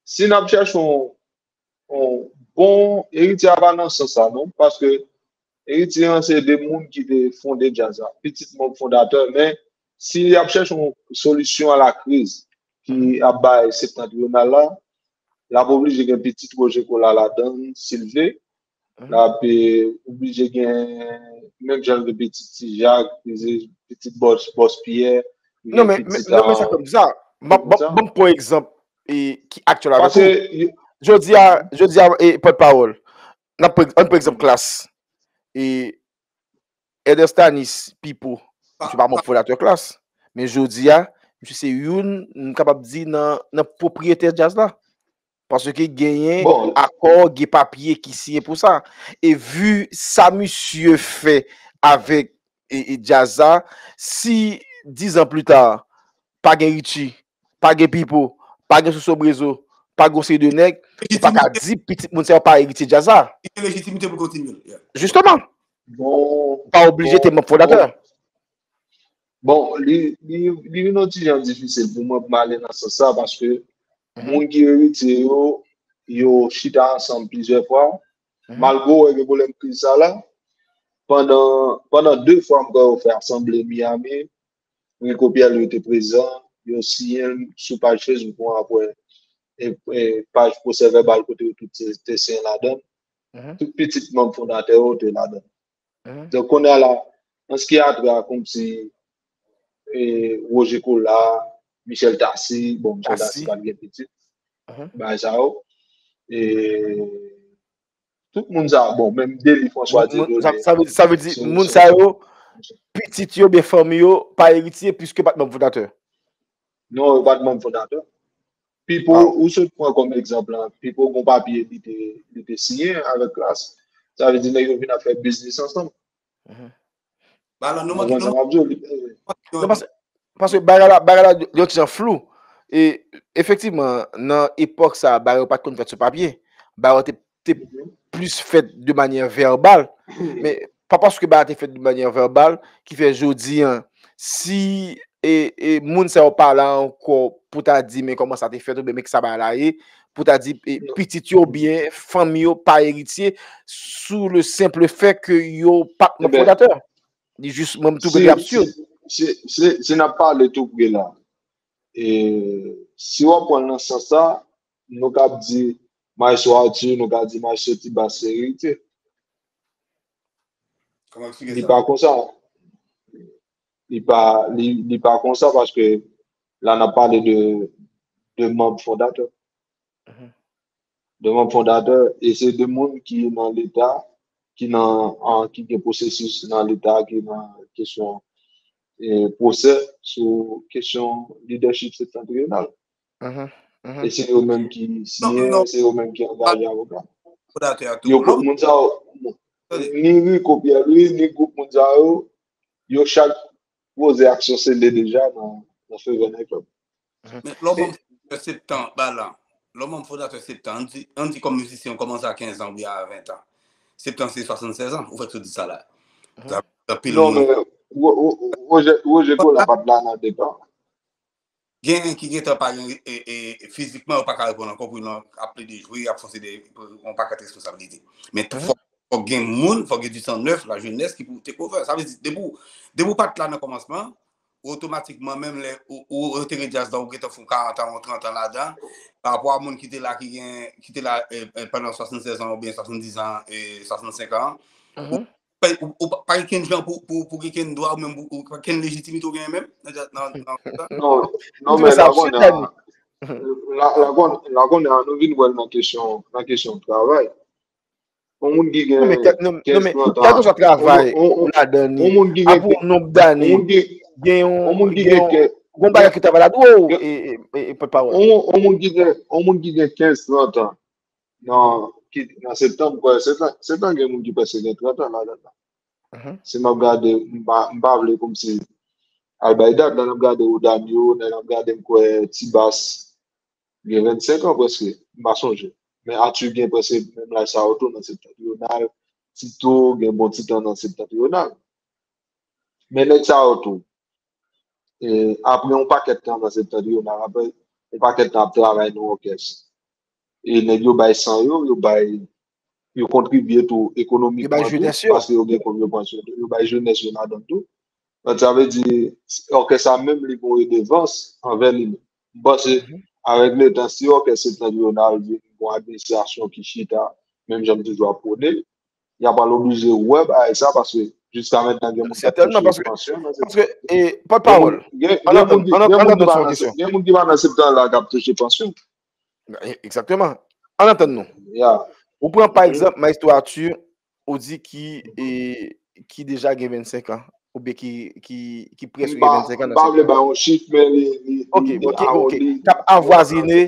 Si n ap chèche yon, yon bon eritye, a pa nan sans sa, non, paske Eritye an se de moun ki te fonde djaz la. Pitit manm fondatè, men si y ap chèche yon solisyon a la kriz ki ap bay Septantriyonal la, l ap oblije gen pitit Roger Colas ladan l, Silve, l ap eh, oblije gen menm jan de pitit Ti Jak, pitit Bòs Bòs Pyè, Non, men, men, non, men sa kòm sa. M ap, m ap, m ap pran egzanp e, ki aktyèl avèk ou. Jodi a, jodi a, e, pòtpawòl. N ap pran, ann pran egzanp Klass. E, Elder Stanis, Pipo, misye pa manm fondatè Klass. Men jodi a, misye se youn, m kapab di, nan, nan pwopriyetè djaz la. Paske genyen akò, gen papye ki siyen pou sa. E vi sa misye fè avèk e, e djaz sa, si diz an pli ta, pa gen Richie, pa gen Pipo, pa gen Soso Brezo, pa gen yon seri de nèg, ou pa ka di pitit moun sa yo pa eritye djaz sa. Li gen lejitimite pou l kontinye l. Jisteman. Ou pa oblije te manm fondatè. Bon, li, li, li vin yon ti jan difisil pou mwen pou m ale nan sans sa, paske moun ki eritye yo, yo chita ansanm plizyè fwa. Malgre w wè gen pwoblèm kriz sa la, pandan, pandan de fwa m kwè yo fè asanble Miami, Rico Pierre-Louis te prezan, yo siyen l sou paj Facebook mwen apre e, e paj pwosè vèbal kote yo tout te, te siyen ladan l. Tout pitit manm fondatè yo te ladan l. Donk, kounye a la, an se ki a twa, kòmsi e, Roger Colas, Michel Tassy, bon, Michel Tassy pa t gen pitit, bagay sa yo. E, tout moun sa, bon, menm Dely François Dieudonné. Sa vle di, moun sa yo, pitit yo, byen fanmi yo, pa eritye, piske pa t manm fondatè. Non, yo pa t manm fondatè. Pipo, ou sot pran kòm egzanp la, Pipo gon papye li te, li te siyen avèk Klass. Sa vle di nèg yo vin ap fè biznis ansanm. Balan, nou manke nou. Non, paske, paske bagay la, bagay la yon ti jan flou. E efektivman, nan epòk sa, bagay yo pa t konn fèt sou papye. Bagay yo te, te plis fèt de manyè vèbal. Men pa paske bagay te fèt de manyè vèbal ki fè jodi a, si e, e moun sa yo pa la ankò pou ta di men kòman sa te fèt oubyen men ki sa bagay la ye, pou ta di e, pitit yo oubyen fanmi yo pa eritye sou le senp fè ke yo pa t manm fondatè. Li jis, mwen, m twouve li absid. Si, si, si n ap pale tou pre la, e, si w ap pran l nan sans sa, nou kab di Maestro Arthur, nou kab di Maestro T-Bass se eritye. Li pa konsa. Li pa, li, li pa konsa paske la n ap pale de, de manm fondatè. De manm fondatè, e se de moun ki nan Leta, ki nan, an, ki gen pwosesis nan Leta, ki nan kesyon e, pwosè sou kesyon lidèchip septantriyonal. E se yo menm ki siyen, se yo menm ki angaje avoka. Yo, moun sa yo, ni Rico Pierre-Louis, ni gwoup moun sa yo, yo chak poze aksyon sele deja nan, nan favè nèg la. Men lè w manm fondatè Septan, Balan, lè w manm fondatè Septan, ann di, ann di kòm mizisyen ou kòmanse a kenz an oubyen a ven an. Septan se swasannsèz an, ou fèk sot di sa la. Anpil moun. Roger Colas pa t la nan depa. Gen ki gentan pa gen, e, e, fizikman, yo pa ka reponn ankò pou nou ap plede jwe, ap fòse de, yon pakèt responsabilite. Men fòk, fòk gen moun, fòk gen du sang neuf, la jeunesse ki pou take over. Sa vle di, depi w, depi w pa t la nan kòmansman, otomatikman, menm lè ou, ou antere djaz la, ou gentan fè yon karant an, yon trant an ladan, pa rapò a moun ki te la, ki gen, ki te la e, e, pandan swasannsèz an oubyen swasanndis an, e, swasannsenk an, ou, ou, ou pa, pa gen kenn jan pou, pou, pou gen kenn dwa, ou menm, ou pa kenn lejitimite ou genyen menm, nan, nan, nan, nan, Non, non, men la konnen, la, la konnen, la konnen, nou vin wè l nan kesyon, nan kesyon travay. Yon moun ki gen kenz, trant an. Kèlkeswa travay ou ladan li, apre yon nonb dane, gen yon, gen yon bagay ki travay la dwe w, e, e, e, pòtpawòl. Yon moun ki gen, yon moun ki gen kenz, trant an, nan, ki, nan septanm, kwè, septanm, septanm gen moun ki prèske gen trant an ladan. Si m ap gade, m pa, m pa vle kòmsi al bay dat, lè n ap gade Odanio, lè n ap gade, m kwè, T-Bass, gen vennsenk an prèske, m pa sonje. Men Arthur gen prèske menm laj sa yo tou nan septantriyonal. Tito gen bon ti tan nan septantriyonal. Men nèg sa yo tou, e, apre yon pakèt tan nan septantriyonal, apre yon pakèt tan ap travay nan òkès. E nèg yo bay san yo, yo bay, yo kontribye tou ekonomikman tou, paske yo gen kòb yo pran sou yo, yo bay jenès yo ladan tou. Donk, sa vle di, òkès sa menm li gon redevans anvè li menm. M panse, avèk letan, si òkès Septentrional vin gon administrasyon ki chita, menm jan m toujou ap pwone, y a pral oblije wè bagay sa, paske jiska mentnan gen moun k ap touche pansyon nan Septan. Paske, e, pòtpawòl, gen moun ki pa nan Septan la k ap touche pansyon. Egzakteman. Ann antann nou. Ou pran pa egzanp Maestro Arthur, ou di ki, e, ki deja gen vennsenk an, oubyen ki, ki, ki prèske gen vennsenk an nan Septan. M pa vle bay yon chif, men li, li, li, li awondi. Ok, ok, ok. K ap avwazine,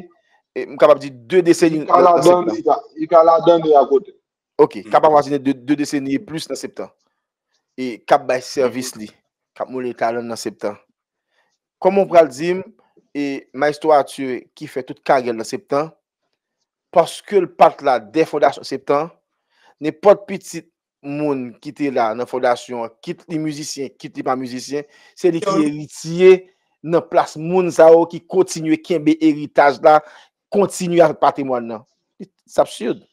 e, m kapab di de deseni nan Septan. Li ka ladan, li ka, li ka ladan, li akote. Ok, k ap avwazine de, de deseni e plis nan Septan. E k ap bay sèvis li, k ap moule talan nan Septan. Kòman w pral di m, e, Maestro Arthur ki fè tout karyè l nan Septan, paske l pa t la dè fondasyon Septan, nenpòt pitit moun ki te la nan fondasyon an, kit li mizisyen, kit li pa mizisyen, se li ki eritye nan plas moun sa yo ki kontinye kenbe eritaj la, kontinye avèk patrimwàn nan. It's absurd.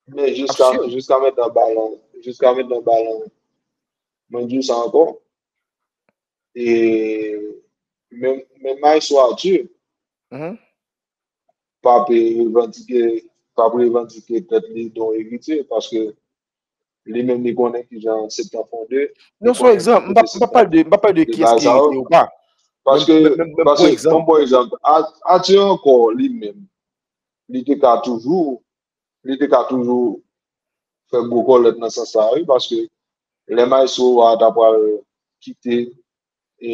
Men jiska, jiska mentnan balan, jiska mentnan balan, mwen di w sa ankò, e menm, menm Maestro Arthur p ap revandike, p ap revandike tèt li de yon eritye, paske li menm li konnen kijan Septan fonde. Non, se yon egzanp. M p ap, m p ap pale de, m p ap pale de kiyès ki eritye ou pa. Paske, paske, bon, bon egzanp, Arthur ankò li menm, li te ka toujou, li te ka toujou fè gwo kòlèt nan sans sa, wi, paske lè Maestro a ta pral kite, e,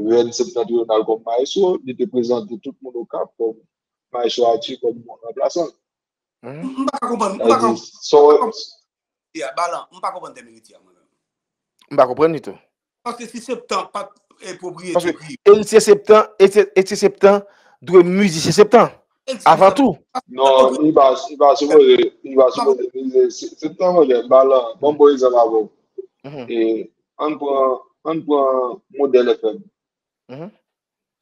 rèn Septentrional kòm Maestro, li te prezante tout moun Okap kòm Maestro Arthur kòm yon ranplasan. M pa ka konprann, m pa ka konprann. Balan, m pa konprann tèm eritye a, mwen menm. M pa konprann li tou. Paske si Septan pa t, e, pwopriyete prive. Paske eritye Septan, eritye, eritye Septan dwe mizisyen Septan, avan tou. Non, li pa, li pa sipoze, li pa sipoze mize. Se, Septan, monchè, Balan, ban m pran egzanp avè w. E, ann pran, ann pran Modèl F M.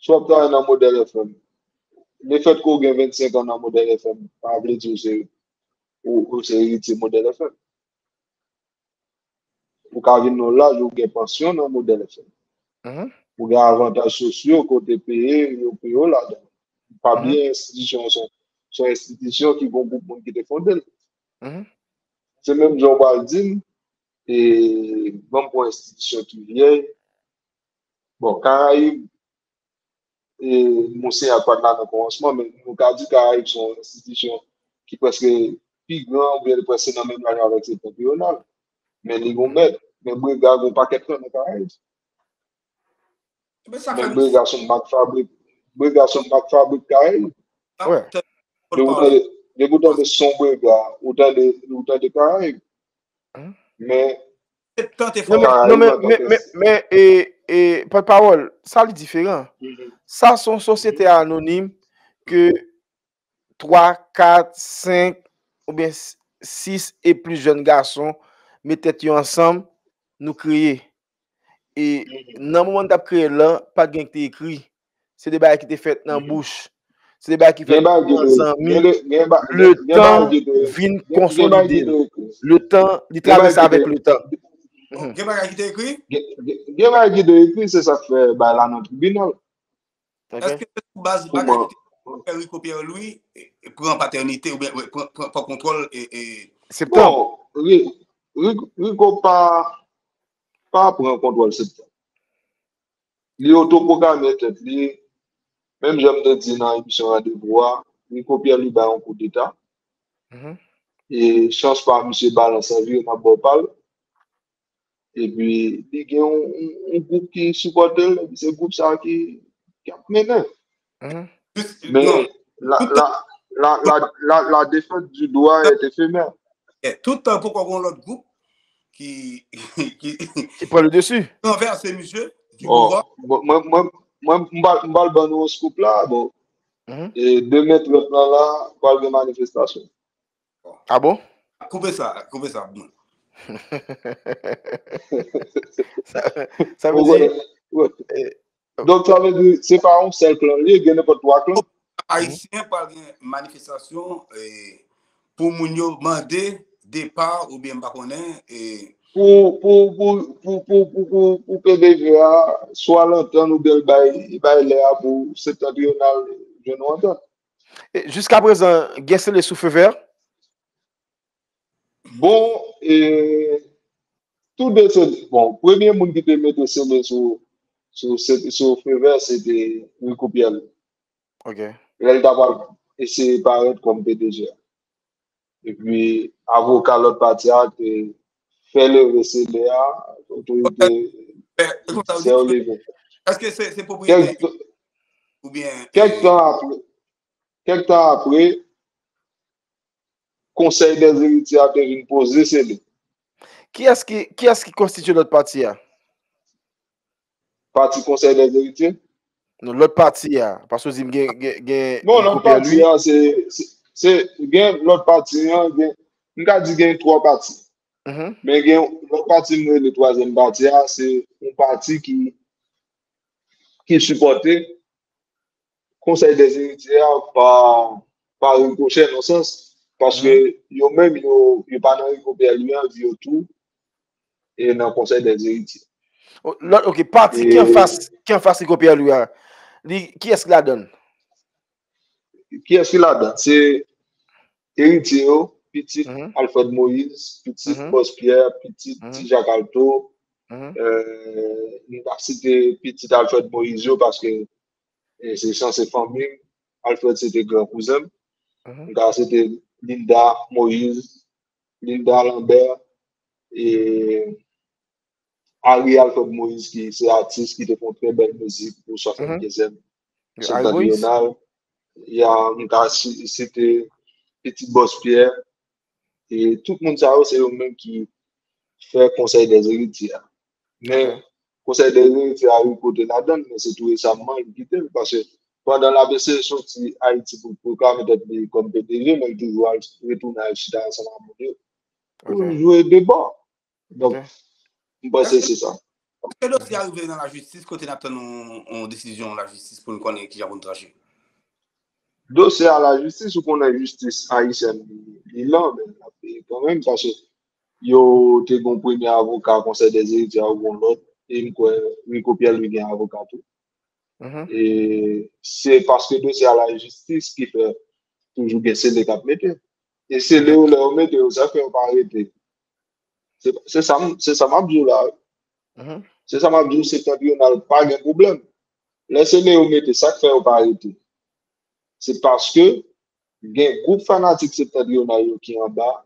Si w ap travay nan Modèl F M, lefètke w gen vennsenk an nan Modèl F M, pa vle di w se, ou, ou se eritye Modèl F M. Ou ka vin nan laj ou gen pansyon nan Modèl F M. Ou gen avantaj sosyo kote peye, yo peye w ladan. Pa bliye enstitisyon an se, se yon enstitisyon ki gen yon gwoup moun ki te fonde l. Se menm jan w pral di m, e, ban m pran enstitisyon ki vyèy. Bon, Karayib, e, Monseyè pa t la nan kòmansman, men nou ka di Karayib se yon enstitisyon ki prèske pi gran, oubyen li prèske nan menm laj avèk Septentrional. Men li gon mèt. Men Brega gon pakèt tan nan Karayib. Men Brega se yon mak fabrik. Brega se yon mak fabrik Karayib. Depi w tande, depi w tande son Brega, ou tande, ou tande Karayib. Men, non, men, men, men, men, e, e, pòtpawòl, sa li diferan. Sa se yon sosyete anonim ke twa, kat, senk, oubyen sis e plis jèn gason met tèt yo ansanm, nou kreye. E nan moman n t ap kreye l lan, pa t gen ki te ekri. Se de bagay ki te fèt nan bouch. Se de bagay ki fèt nan zanmi. Letan vin konsolide l. Letan, li travèse avèk letan. Gen bagay ki te ekri? Gen, gen, gen bagay ki te ekri, se sa k fè bagay la nan tribinal. Èske se sou baz bagay ki te fè Rico Pierre Louis, e, e, pran patènite oubyen, e, pran, pran, pran kontwòl, e, e, Septan? Bon, Ri-, Ri-, Rico pa, pa pran kontwòl Septan. Li otopwoklame tèt li, menm jan m te di nan emisyon Randevou a, Rico Pierre Louis bay yon koudeta. E chans pa misye Balan vire nan bò pa l. Epi, li gen yon, yon, yon gwoup ki sipòte l, epi se gwoup sa ki, ki ap mennen. Men, la, la, la, la, la, la défaite du droit est éphémère. Tout tan poko gon lòt gwoup ki, ki, ki pran le dessus, ranvèse misye du pouvwa. Bon, mwen, mwen, mwen, m pral, m pral ban nou yon scoop la, bon. E demen trant lan la, pral gen manifestasyon. Ah bon? Koupe sa, koupe sa. Bon. Sa, sa vle di, e, donk, sa vle di, se pa yon sèl klan li ye, gen nenpòt twa klan. Ayisyen pral gen manifestasyon, e, pou moun yo mande depa oubyen m pa konnen, e Pou, pou, pou, pou, pou, pou, pou, pou P D G a, swa l antann oubyen l bay, bay lè a pou Septentrional jwenn yon antant. E, jiska prezan, gen sele sou feu vert? Bon, e, tou de se, bon, premye moun ki te mete sele sou, sou, sou, sou feu vert, se te Rico Pierre. Ok. Lè l ta pral eseye parèt kòm P D G a. Epi, avoka lòt pati a te fè leve sele a, otorite Fè, e konsa, ou jidisè yo di, leve. Èske se se pwopriyetè Kèk, oubyen kèk tan apre, kèk tan apre, Konsèy dè Eritye a te vin poze sele. Kiyès ki, kiyès ki konstitye lòt pati a? Pati Konsèy dè Eritye? Non, lòt pati a. Paske w di m gen, gen, gen Non, lòt Rico Pierre pati Louis. A, se, se, se, gen lòt pati an, gen, m ka di gen twa pati. Mhm. Men gen lòt pati m rele twazyèm pati a, se yon pati ki, ki sipòte Konsèy dè Eritye a pa, pa rikochè nan sans, paske yo menm, yo, yo pa nan Rico Pierre Louis an, yo tou e nan Konsèy dè Eritye. O, lòt, ok, pati ki E anfas, ki anfas Rico Pierre Louis a, li, kiyès ki ladan l? Kiyès ki ladan? Se eritye yo, pitit Mhm. Alfred Moïse, pitit Mhm. Bòs Pierre, pitit Mhm. Ti Jak Alto, Mhm. euh, m pa site pitit Alfred Moïse yo paske eh, se sanse fanmi m. Alfred se te gran kouzen m. Mhm. M ka site Linda Moïse, Linda Lambert, e Harry Alfred Moïse ki se atis ki te fè yon trè bèl mizik pou Mhm. swasannkenz Yo, Harry Moïse. Septentrional. Ya, m ka si- site Pitit Bòs Pierre. E tout moun sa yo, se yo menm ki fè Konsèy dè Eritye a. Men, Ok. Konsèy dè Eritye a, Rico te ladan l, men se tou resaman li kite l, paske pandan l ap eseye soti Ayiti pou l pwoklame tèt li kòm P D G, men l toujou al retounen al chita ansanm ak moun yo. Pou Ok. l jwe de bò. Donk, Ok. m panse se sa. Èske dosye a rive nan lajistis kote n ap tann yon, yon desizyon lajistis pou n konnen kijan pou n tranche? Dosye a lajistis, ou konnen jistis ayisyèn li, li lan, men l ap peye kanmenm, paske yo te gen yon premye avoka Konsèy dè Eritye a, yo gen yon lòt, e m kwè Rico Pierre Louis gen avoka tou. Mhm. E se paske dosye a lajistis ki fè toujou gen sele k ap mete. E sele yo, lè yo mete yo, sa fè yo pa arete. Se se sa m- se sa m ap di w la. Mhm. Se sa m ap di w, Septentrional pa gen pwoblèm. Lè sele yo mete, sa k fè yo pa arete? Se paske gen gwoup fanatik Septentrional yo ki anba,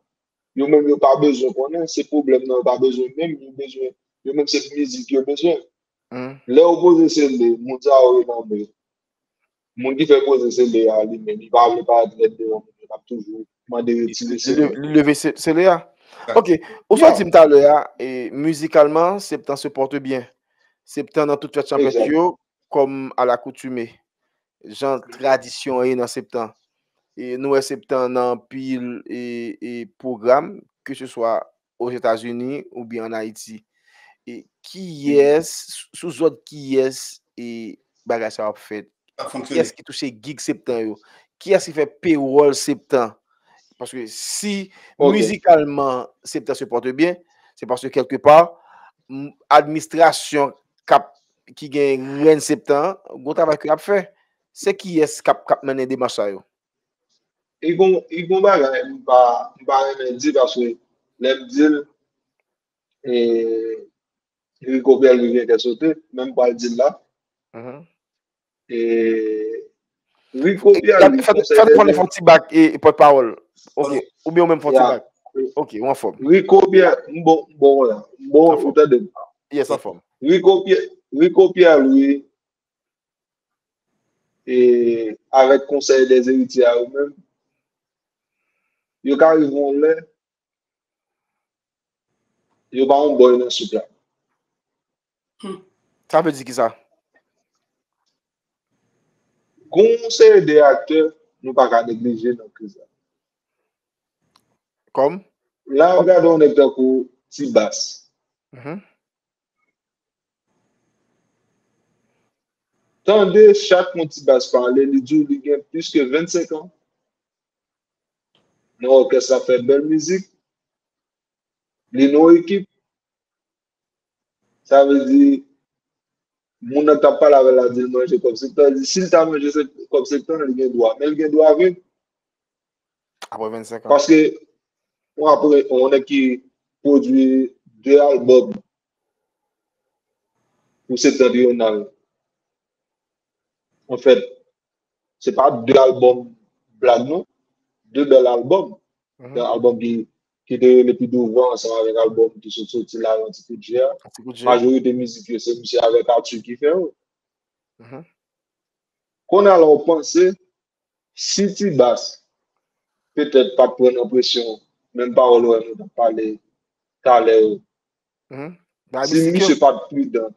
yo menm yo pa bezwen konnen, se pwoblèm nan yo pa bezwen menm, yo bezwen, yo menm se mizik yo bezwen. Mhm. Lè yo poze sele, moun sa yo renmen. Moun ki fè poze sele a li menm, li pa vle parèt rèd devan moun yo, l ap toujou mande retire Li sele. li leve se- sele a. Ok, ou Yeah. sot di m talè a, e, mizikalman, Septan se pòte byen. Septan nan tout fèt chanpèt Exact. Yo, kòm alakoutime. Jan tradisyon an ye nan Septan. E nou wè Septan nan anpil e, e pwogram, ke se swa Ozetazini oubyen ann Ayiti. E kiyès, sou zòd kiyès e bagay sa yo ap fèt? Ap fonksyone. Kiyès ki touche gig Septan yo? Kiyès ki fè pewòl Septan? Paske si Ok. mizikalman Septan se pòte byen, se paske kèlkepa, m- administrasyon k ap, ki gen rèn Septan an, gwo travay ke y ap fè. Se kiyès k ap, k ap mennen demach sa yo? E gon, e gon bagay, m pa, m pa renmen di paske lè m di l, e, Rico Pierre Louis vyen kè sote, men m pral di l la. Mhm. E, Rico Pierre Louis, Fè fè n konnen fè yon ti bak e, e pòtpawòl. Ok. Oubyen ou menm fè yon ti bak. Ok, ou anfòm. Rico Pierre, m bon, m bon la. M bon, ou tande m. Yes, anfòm. Rico Pierre, Rico Pierre Louis, e avèk Konsèy dè Eritye a yo menm, yo ka rive yon lè, yo pa yon bòy nan soup la. Sa vle di ki sa? Gon yon seri de aktè nou pa ka neglije nan kriz la. Kòm? La, w gade yon nèg tankou Ti Bas. Mhm. Tande chak yon Ti Bas pale, li di w li gen plis ke vennsenk an. nan òkès la, fè bèl mizik, li nan yon ekip, sa vle di, moun nan k t ap pale avè l la di l manje kòb Septan, li di si l ta manje se- kòb Septan, li gen dwa. Men l gen dwa vin. Apre vennsenk an. Paske, ou apre, yon nèg ki pwodui de albòm pou Septantriyonal. Anfèt, se pa de albòm blag, non. De bèl albòm. De albòm ki, ki te rele pi douvan ansanm avèk albòm ki sot soti la, yon ti kout je a. Majorite mizik yo, se misye avèk Arthur ki fè yo. Kounye a la, ou panse, si T-Bass petèt pa t pran nan presyon, menm pawòl ou wè nou t ap pale talè yo. Si misye pa t pridan,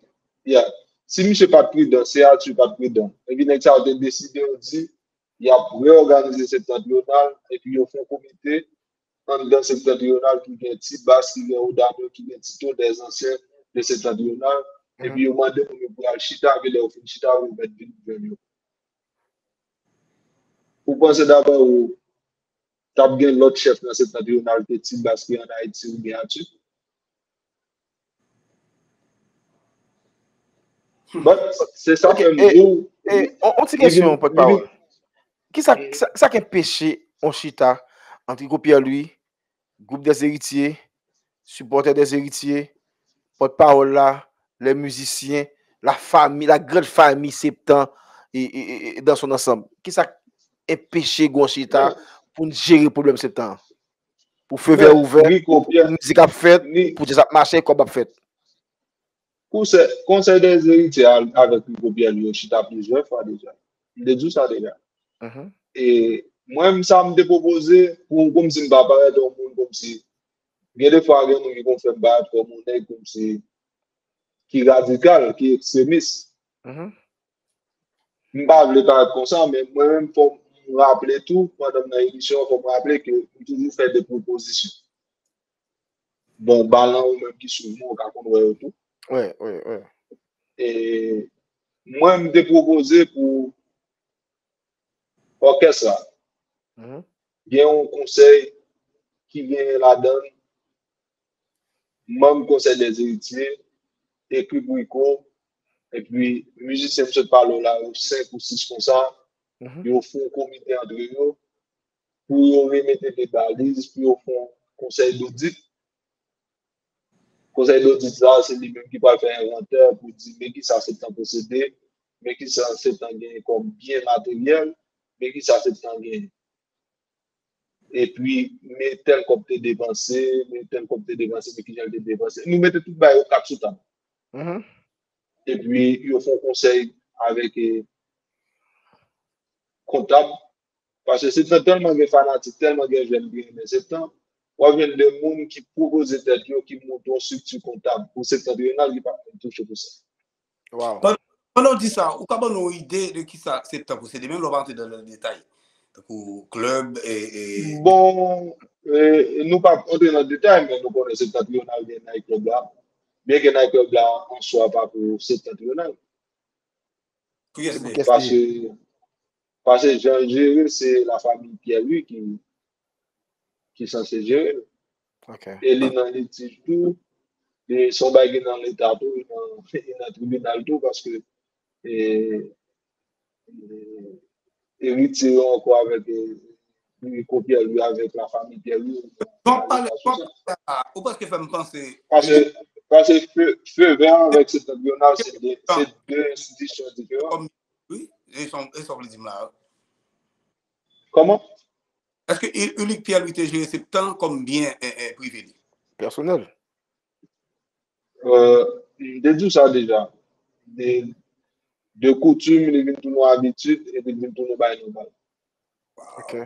yeah, si misye pa t pridan, si Arthur pa t pridan, epi nèg sa yo te deside yo di, y ap reyòganize Septantriyonal, epi yo fè yon komite anndan Septantriyonal ki gen T-Bass, ki gen Odano, ki gen Tito, dè zansyen de Septantriyonal, epi yo mande moun yo pou y al chita, epi lè yo fin chita, yo mèt vin jwenn yo. Ou panse daprè ou, t ap gen lòt chèf nan Septantriyonal ke T-Bass ki ann Ayiti oubyen Arthur? But, se sa fè m di w. On ti kesyon, pòtpawòl. Kisa, kisa, kisa k enpeche yon chita ant Rico Pierre Louis, Groupe des Héritiers, sipòtè des Héritiers, pòtpawòl la, les musiciens, la famille, la grande famille Septan et, et, et, et dans son ensemble? Kisa k enpeche gon chita pou n jere pwoblèm Septan an? Pou feu vert ouvè, pou mizik ap fèt, pou djaz ap mache, kòb ap fèt. Konsèy, Konsèy des Héritiers avèk Rico Pierre Louis yo chita plizyè fwa deja. M te di w sa deja. E mwen menm, sa m te pwopoze, pou kòmsi m pa parèt yon moun kòmsi, gen de fwa gen moun ki konn fè m parèt kòm yon nèg kòmsi ki radikal, ki ekstremis. M pa vle parèt konsa, men mwen menm, fò m raple tou, pandan m nan emisyon an, fò m raple ke m toujou fè de pwopozisyon. Bon, Balan, ou menm ki swiv mwen, ou ka konn wè yo tou. Wi, wi, wi. E mwen, m te pwopoze pou òkès la gen yon konsèy ki gen ladan l manm Konsèy des Héritiers, ekri pou Rico, epi mizisyen m sot pale w la, yo senk ou sis konsa, yo fè yon komite antre yo, pou yo remete de baliz, pou yo fè yon konsèy dodit. Konsèy dodit sa, se li menm ki pral fè envantè pou di, men kisa Septan posede, men kisa Septan genyen kòm byen materyèl, men kisa Septan genyen. Epi, men tèl kòb te depanse, men tèl kòb te depanse, men kijan l te depanse. Nou mete tout bagay yo kat sou tab. Epi, yo fè yon konsèy avèk eh, kontab. Paske Septan tèlman gen fanatik, tèlman gen jèn ki renmen Septan, w ap jwenn de moun ki pwopoze tèt yo, ki monte yon estrikti kontab pou Septantriyonal ki pa t menm touche pou sa. Wow. Pandan w di sa, ou ka ban nou yon ide de kisa Septan posede, menm lè w pa antre nan detay. Tankou klèb, e, e... Bon, e, nou p ap antre nan detay, men nou konnen Septantriyonal gen night club la. Byenke night club la an swa pa pou Septantriyonal. Pou kiyès li ye? Paske, paske jan l jere, se lafanmi Pierre Louis ki, ki sanse jere l. Ok. E li nan litij tou, e se yon bagay ki nan leta tou, li nan, li nan tribinal tou, paske e, e, eritye yo ankò avèk e, Rico Pierre Louis avèk lafanmi Pierre Louis. Bon, pale, bon, ou prèske fè m panse. Paske, paske Feu, Feu Vert avèk Septantriyonal, se de, se de enstitisyon diferan. Wi, e sa w vle di m la. Kòman? Èske Ulick Pierre Louis te jere Septan kòm byen e, e, prive li? Pèsonèl. Euh, m te di w sa deja. De, de koutim, li vin tounen yon abitid, epi li vin tounen yon bagay nòmal. Ok.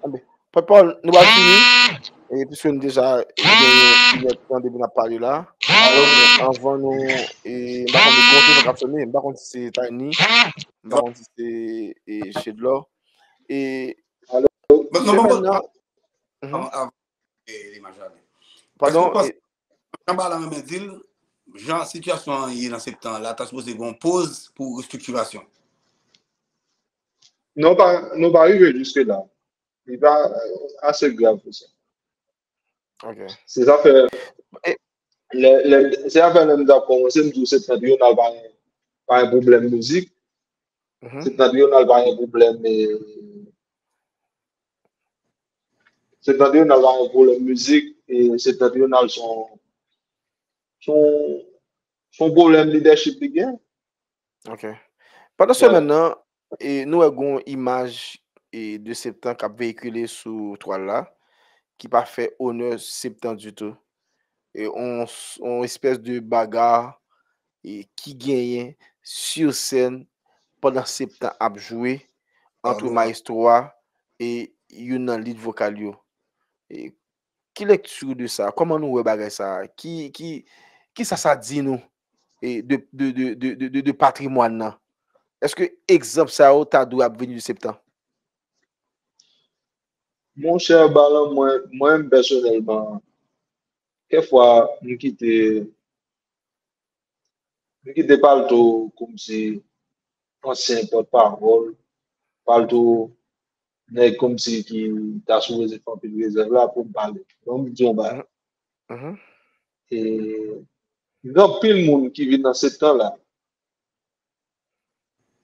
Anben, pòtpawòl, nou pral fini. E piske nou deja genyen inèdtan depi n ap pale la. Anvan nou, e, m pa konn si gon telefòn k ap sone, m pa konn si se Tiny, m pa konn si se e, Shedlor. E Non, non, semèn non, nan, avan, avan, e, limaj la. Padon, Èske w panse e, jan Balan renmen di l, jan sitiyasyon an ye nan Septan la, ta sipoze gen yon poz pou restriktirasyon. Non, pa, nou pa rive jiske la. Li pa ase grav pou sa. Ok. Se zafè E- lè, lè, se zafè lè m t ap kòmanse, m di w Septentrional pa gen, pa gen pwoblèm mizik. Mhm. Septentrional pa gen pwoblèm, e, Septentrional pa gen pwoblèm mizik, e Septentrional se yon, se yon, se yon pwoblèm lidèchip li gen. Ok. Pandan semèn nan, e, nou wè gon imaj, e, de Septan k ap veyikile sou twal la, ki pa fè onè Septan ditou. E on, on espès de baga, e, ki genyen sur sèn pandan Septan ap jwe ant maestro a e youn nan lead vokal yo. E ki lekti ou de sa? Kòman nou wè bagay sa? Ki, ki, ki sa sa di nou, e, de, de, de, de, de, de, de patrimwàn nan? Èske egzanp sa yo ta dwe ap vini de Septan? Monchè Balan, mwen, mwen menm pèsonèlman, kèk fwa m kite, m kite palto kòmsi ansyen pòtpawòl, palto nèg kòmsi ki ta sipoze fè anpil rezèv la pou m pale. Bon, m di yon bagay. Mhm. E gen anpil moun ki vin nan Septan la,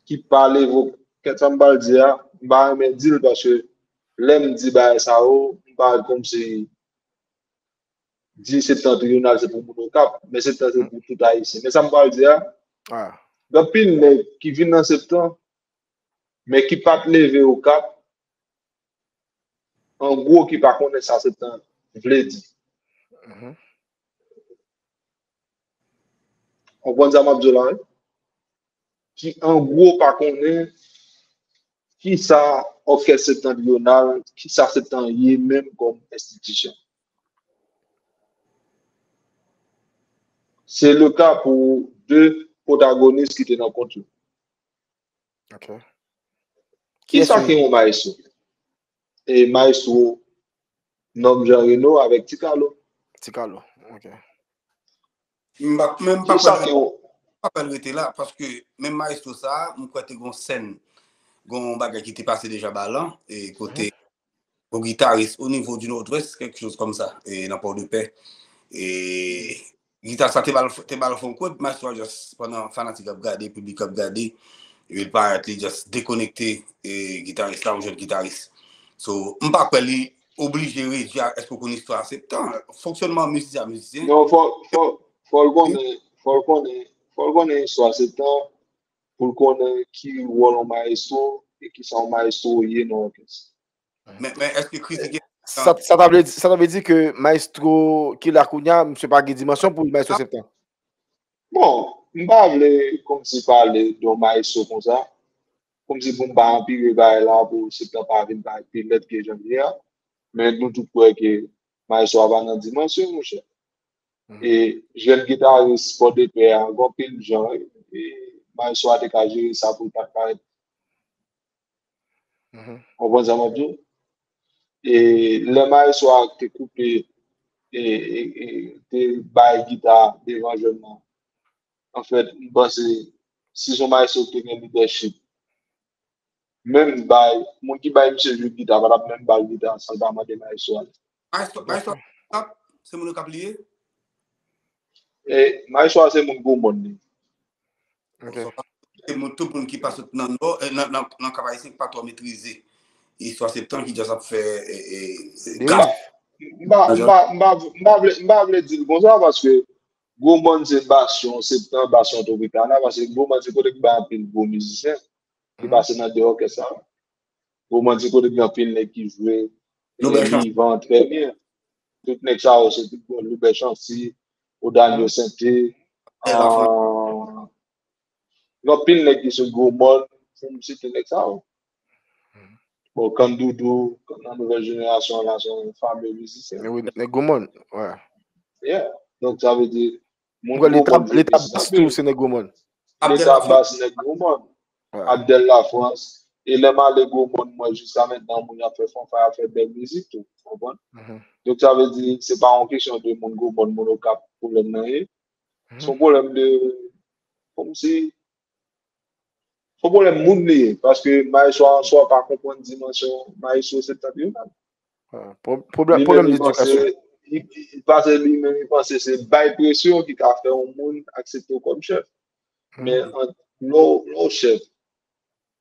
ki pa leve, kèt sa m pral di a, m pa renmen di l paske lè m di bagay sa yo, m pa kòmsi di Septentrional se pou moun Okap, men Septan se pou tout Ayisyen. Men sa m pral di a, Ah. gen anpil nèg ki vin nan Septan, men ki pa t leve Okap, an gwo ki pa konnen sa Septan vle di. Mhm. Ou konprann sa m ap di w la, wi? Ki an gwo pa konnen ki sa òkès Septentrional, ki sa Septan ye menm kòm enstitisyon. Se le ka pou de pwotagonis ki te nan kont yo. Ok. Ki sa ki yon maestro? E maestro Nonm Jan Reno avèk Ti Kalo. Ti Kalo. Ok. M pa, men m pa Ki sa kwè ki yon pa kwè l rete la, paske menm maestro sa a, m kwè te gon sèn, gon bagay ki te pase deja Balan, e kote gon gitaris o nivo di Nòdwès, kèk choz kòm sa, e nan Pòdepè. E gita sa te bal, te bal fon kwèb, maestro a just, pandan fanatik ap gade, piblik ap gade, epi l parèt li just dekonekte, e gitaris la, yon jèn gitaris. So, m pa kwè li oblije redwi a, èske w konn istwa Septan? Fonksyònman mizisyen a mizisyen. Non, fò, fò, fò l konnen, fò l konnen, fò l konnen istwa Septan, pou l konnen ki wòl yon maestro e ki sa yon maestro ye nan òkès. Men, men èske kritike Sa, sa ta vle di, sa ta vle di ke maestro ki la kounye a, misye pa gen dimansyon pou maestro Septan. Bon, m pa vle kòmsi pale de yon maestro konsa, kòmsi pou m pa anpire bagay la pou Septan pa vin parèt pi lèd ke jan l ye a. Men nou tout kwè ke maestro a pa nan dimansyon, monchè. E jèn gitaris Pòdepè a, gon pil jan, e maestro a te ka jere sa pou l pa t parèt. Mhm. Konprann sa m ap di w? E lè maestro a te koupe, e, e, e te bay gita devan jèn nan, anfèt, m panse, si se yon maestro ki te gen lidèchip, menm bay, moun ki bay misye jwe gita, pa t ap menm ba l gita san l pa mande maestro a. Maestro, maestro Okap, se moun Okap li ye? E maestro a se moun Gwo Mòn li. Ok. Se moun, tout moun ki pa sot nan Nò, eh, nan, nan, nan Kap Ayisyen ki pa twò metrize istwa Septan ki just ap fè, eh, eh, Deriv. gap. M pa, m pa, m pa, m pa vle, m pa vle di l konsa paske Gwo Mòn se basyon Septan, basyon Tropicana, paske Gwo Mòn se kote ki bay anpil gwo mizisyen ki pase nan de òkès sa. Gwo Mòn se kote ki gen anpil nèg ki jwe, Loubè eh, vivan, trè byen. Tout nèg sa yo se tout bon, Loubè Chancy, Odanio Sente, Abdel Lafrans. ah, gen anpil nèg ki sot Gwo Mòn, pou m site nèg sa yo. Bon, Kandoudou, nan nouvèl jenerasyon la, se yon fame mizisyen. Men wi, nèg Gwo Mòn, wè. Yeah. Donk, sa vle di, moun Mwen kwè Gwo Leta, Mòn jwe Leta mizisyen Bass tou, se nèg Gwo Mòn. Abdel Leta Lafrans. Bass, nèg Gwo Mòn. Wè. Abdel Lafrans. E lè m ale Gwo Mòn, mwen, jiska mentnan, moun y ap fè fanfa, y ap fè bèl mizik tou. Konprann? Mhm. Donk, sa vle di, se pa yon kesyon de moun Gwo Mòn, moun Okap, pwoblèm nan ye. Se yon pwoblèm de, kòmsi, Yon pwoblèm moun li ye, paske Maestro Answa pa konprann dimansyon Maestro Septentrional. Pwoblèm de edikasyon. Li panse li menm, li panse se bay presyon ki ka fè yon moun aksepte w kòm chèf. Men lè w chèf,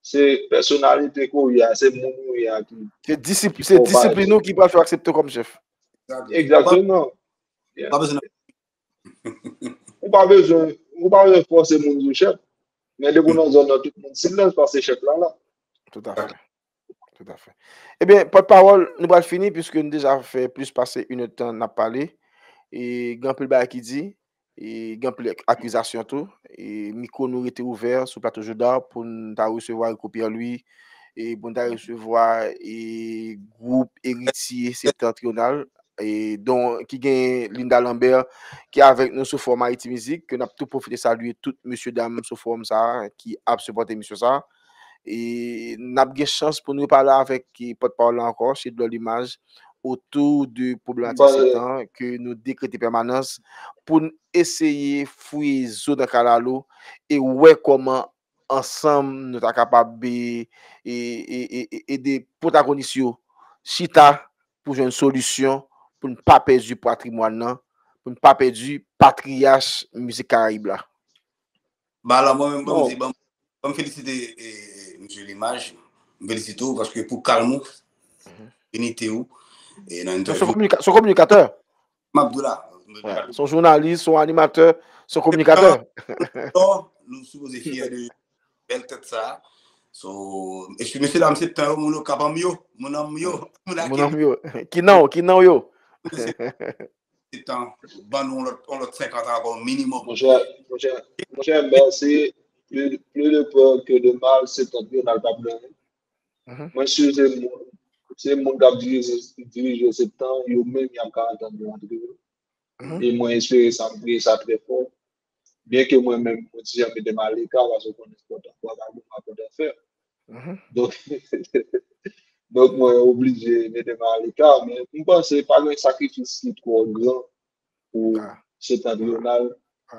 se pèsonalite ke w ye a, se moun ou ye a ki. Se disiplin ou ki pral fè w aksepte w kòm chèf. Egzakteman. Pa bezwen Ou pa bezwen, ou pa bezwen fòse moun sou chèf. Men depi w nan zòn nan, tout moun silans paske chèf la la. Toutafè. Toutafè. Ebyen, pòtpawòl, nou pral fini piske nou deja fè plis pase inèdtan n ap pale. E gen anpil bagay ki di, e gen anpil akizasyon tou. E mikwo nou rete ouvè sou plato Jodha pou n ta resevwa Rico Pierre Louis, e pou n ta resevwa e gwoup Eritye Septentrional, e don ki gen Linda Lambert ki avèk nou sou fòm Haiti Music, ke n ap tou pwofite salye tout mesye dam sou fòm sa a ki ap sipòte emisyon sa a. E n ap gen chans pou nou repale avèk pòtpawòl la ankò, Chedlò Limaj, otou de pwoblematizan ke nou dekrete pèmanans pou n eseye fouye zo nan kalalou e wè kòman ansanm nou ta kapab ede pwotagonis yo chita pou jwenn solisyon pou n pa pèdi patrimwàn nan, pou n pa pèdi patriyach mizik Karayib la. Ba alò mwen menm ban m di ban m felisite mesye Limaj, m felisite w paske pou kalm ou, inite w nan entèvyou. Se yon kominikatè. M ap di w la. Se yon jounalis, se yon animatè, se yon kominikatè. Nou sipoze fyè de bèl tèt sa. So, epi mesye dam Septan yo, moun Okap an m yo, moun an m yo, moun Moun an m yo. Ki nan w, ki nan w yo. Septan, ban nou yon lòt senkant ankò minimòm. Monchè, monchè, monchè, mèsi. Plus, plus de peur que de mal, Septentrional p ap genyen. Mwen si se moun, se moun k ap dirije, dirije Septan, yo menm y ap ka antann yo antre yo. E mwen espere sa, m priye sa trè fò. Byen ke mwen menm, mwen ti jan mete m aleka, paske w konnen se pòt an bwa, pa bon, pa pòt an fè. Donk, donk mwen oblije mete m aleka, men m panse pa gen sakrifis ki twò gran pou Septentrional.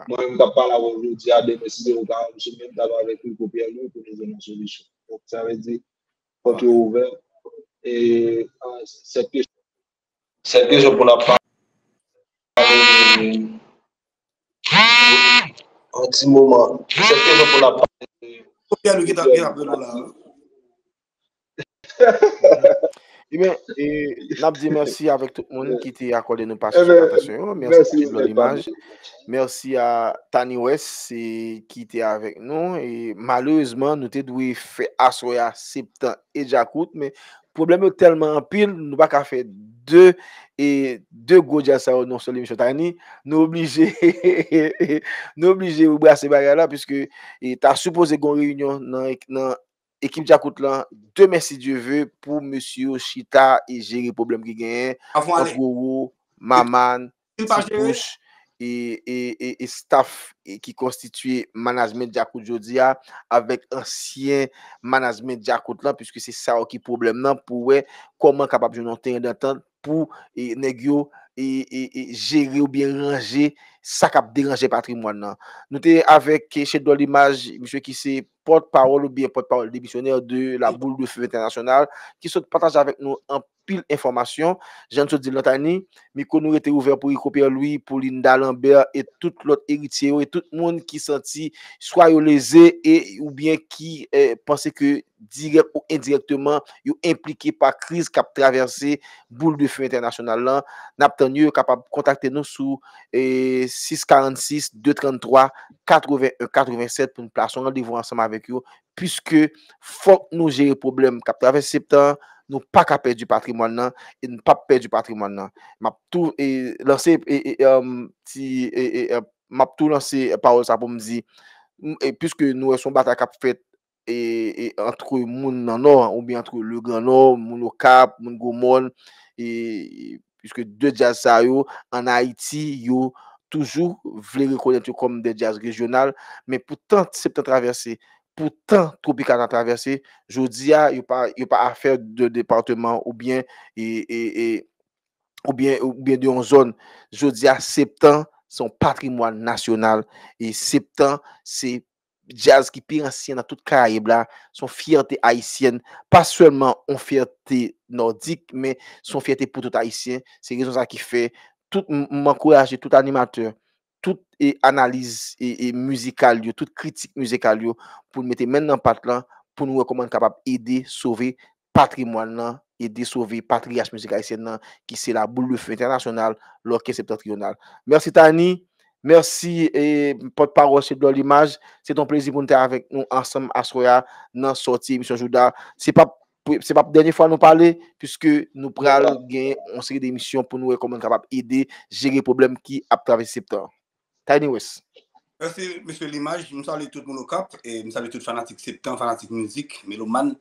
Mwen menm k ap pale avè w jodi a, demen si Dye vle, m se menm tab avèk Rico Pierre Louis pou nou jwenn yon solisyon. Donk, sa vle di, pòt yo ouvè. E sèt kesyon, sèt kesyon pou n ap pale an ti moman. Sèt kesyon pou n ap pale. Pierre Louis ki t ap rele w la. Ebyen, n ap di mèsi avèk tout moun ki te akòde nou pasyon, atansyon yo. Mèsi pou Limaj. Mèsi a Tani West ki te avèk nou. E malerezman, nou te dwe fè aswè a Septan e Djakout, men pwoblèm yo tèlman anpil, nou pa ka fè de e de gwo djaz sa yo nan sèl emisyon. Tani, nou oblije nou oblije brase bagay la, piske e ta sipoze gen yon reyinyon nan nan ekip Djakout lan demen si Dye ve pou mesye yo chita e jere pwoblèm ki genyen ant Roro, Maman, Ti Pouch e, e, e, e staff e, ki konstitye management Djakout jodi a avèk ansyen management Djakout lan, piske se sa yo ki pwoblèm nan, pou wè kòman kapab jwenn yon teren dantant pou e, nèg yo e, e, e, jere oubyen ranje sa k ap deranje patrimwàn nan. Nou te avèk Chedlò Limaj, misye ki se pòtpawòl oubyen pòtpawòl demisyonè de la Boule de Feu International, ki sot pataje avèk nou anpil enfòmasyon. Jan n sot di l nan Tani, mikwo nou rete ouvè pou Rico Pierre Louis, pou Linda Lambert e tout lòt eritye yo e tout moun ki santi swa yo leze e oubyen ki eh, panse ke dirèk ou endirèkteman, yo enplike pa kriz k ap travèse Boule de Feu Entènasyonal lan. N ap tann yo, yo kapab kontakte nou sou eh, sis karannsis, de tranntwa, katreven en, katreven sèt pou n plase yon randevou ansanm avèk yo, piske fòk nou jere pwoblèm k ap travèse Septan an, nou pa ka pèdi patrimwàn nan, e n p ap pèdi patrimwàn nan. M ap tou eh, lanse eh, eh, em, ti, eh, eh, eh, m ap tou lanse pawòl sa pou m di, m- eh, piske nou wè se yon batay k ap fèt e, e, antre moun nan Nò an, oubyen antre le Gran Nò, moun Okap, moun Gwomòn, e, piske de djaz sa yo, ann Ayiti, yo toujou vle rekonèt yo kòm de djaz rejyonal, men pou tan Septan travèse, pou tan Tropikana travèse, jodi a, yo pa, yo pa afè de depatman oubyen, e, e, e, oubyen, oubyen de yon zòn. Jodi a, Septan, se yon patrimwàn nasyonal, e Septan, se djaz ki pi ansyen nan tout Karayib la, se yon fyète ayisyèn, pa sèlman yon fyète nòdik, men se yon fyète pou tout Ayisyen. Se rezon sa ki fè tout, m, m ankouraje tout animatè, tout, e, analiz, e, e, mizikal yo, tout kritik mizikal yo, pou n mete men nan pat lan, pou n wè kòman n kapab ede sove patrimwàn nan, ede sove patriyach mizik ayisyèn nan, ki se la boule de feu entènasyonal, lòkès Septentrional. Mèsi Tiny, mèsi, e, pòtpawòl Chedlò Limaj. Se t on plezi pou n te avèk nou ansanm aswè a nan sòti emisyon Jouda. Se p ap, se p ap dènye fwa nou pale, piske nou pral gen yon seri de emisyon pou nou wè kòman n kapab ede jere pwoblèm ki ap travèse Septan. Tiny West. Mèsi, mesye Limaj. M salye tout moun Okap, e m salye tout fanatik Septan, fanatik mizik, melomàn.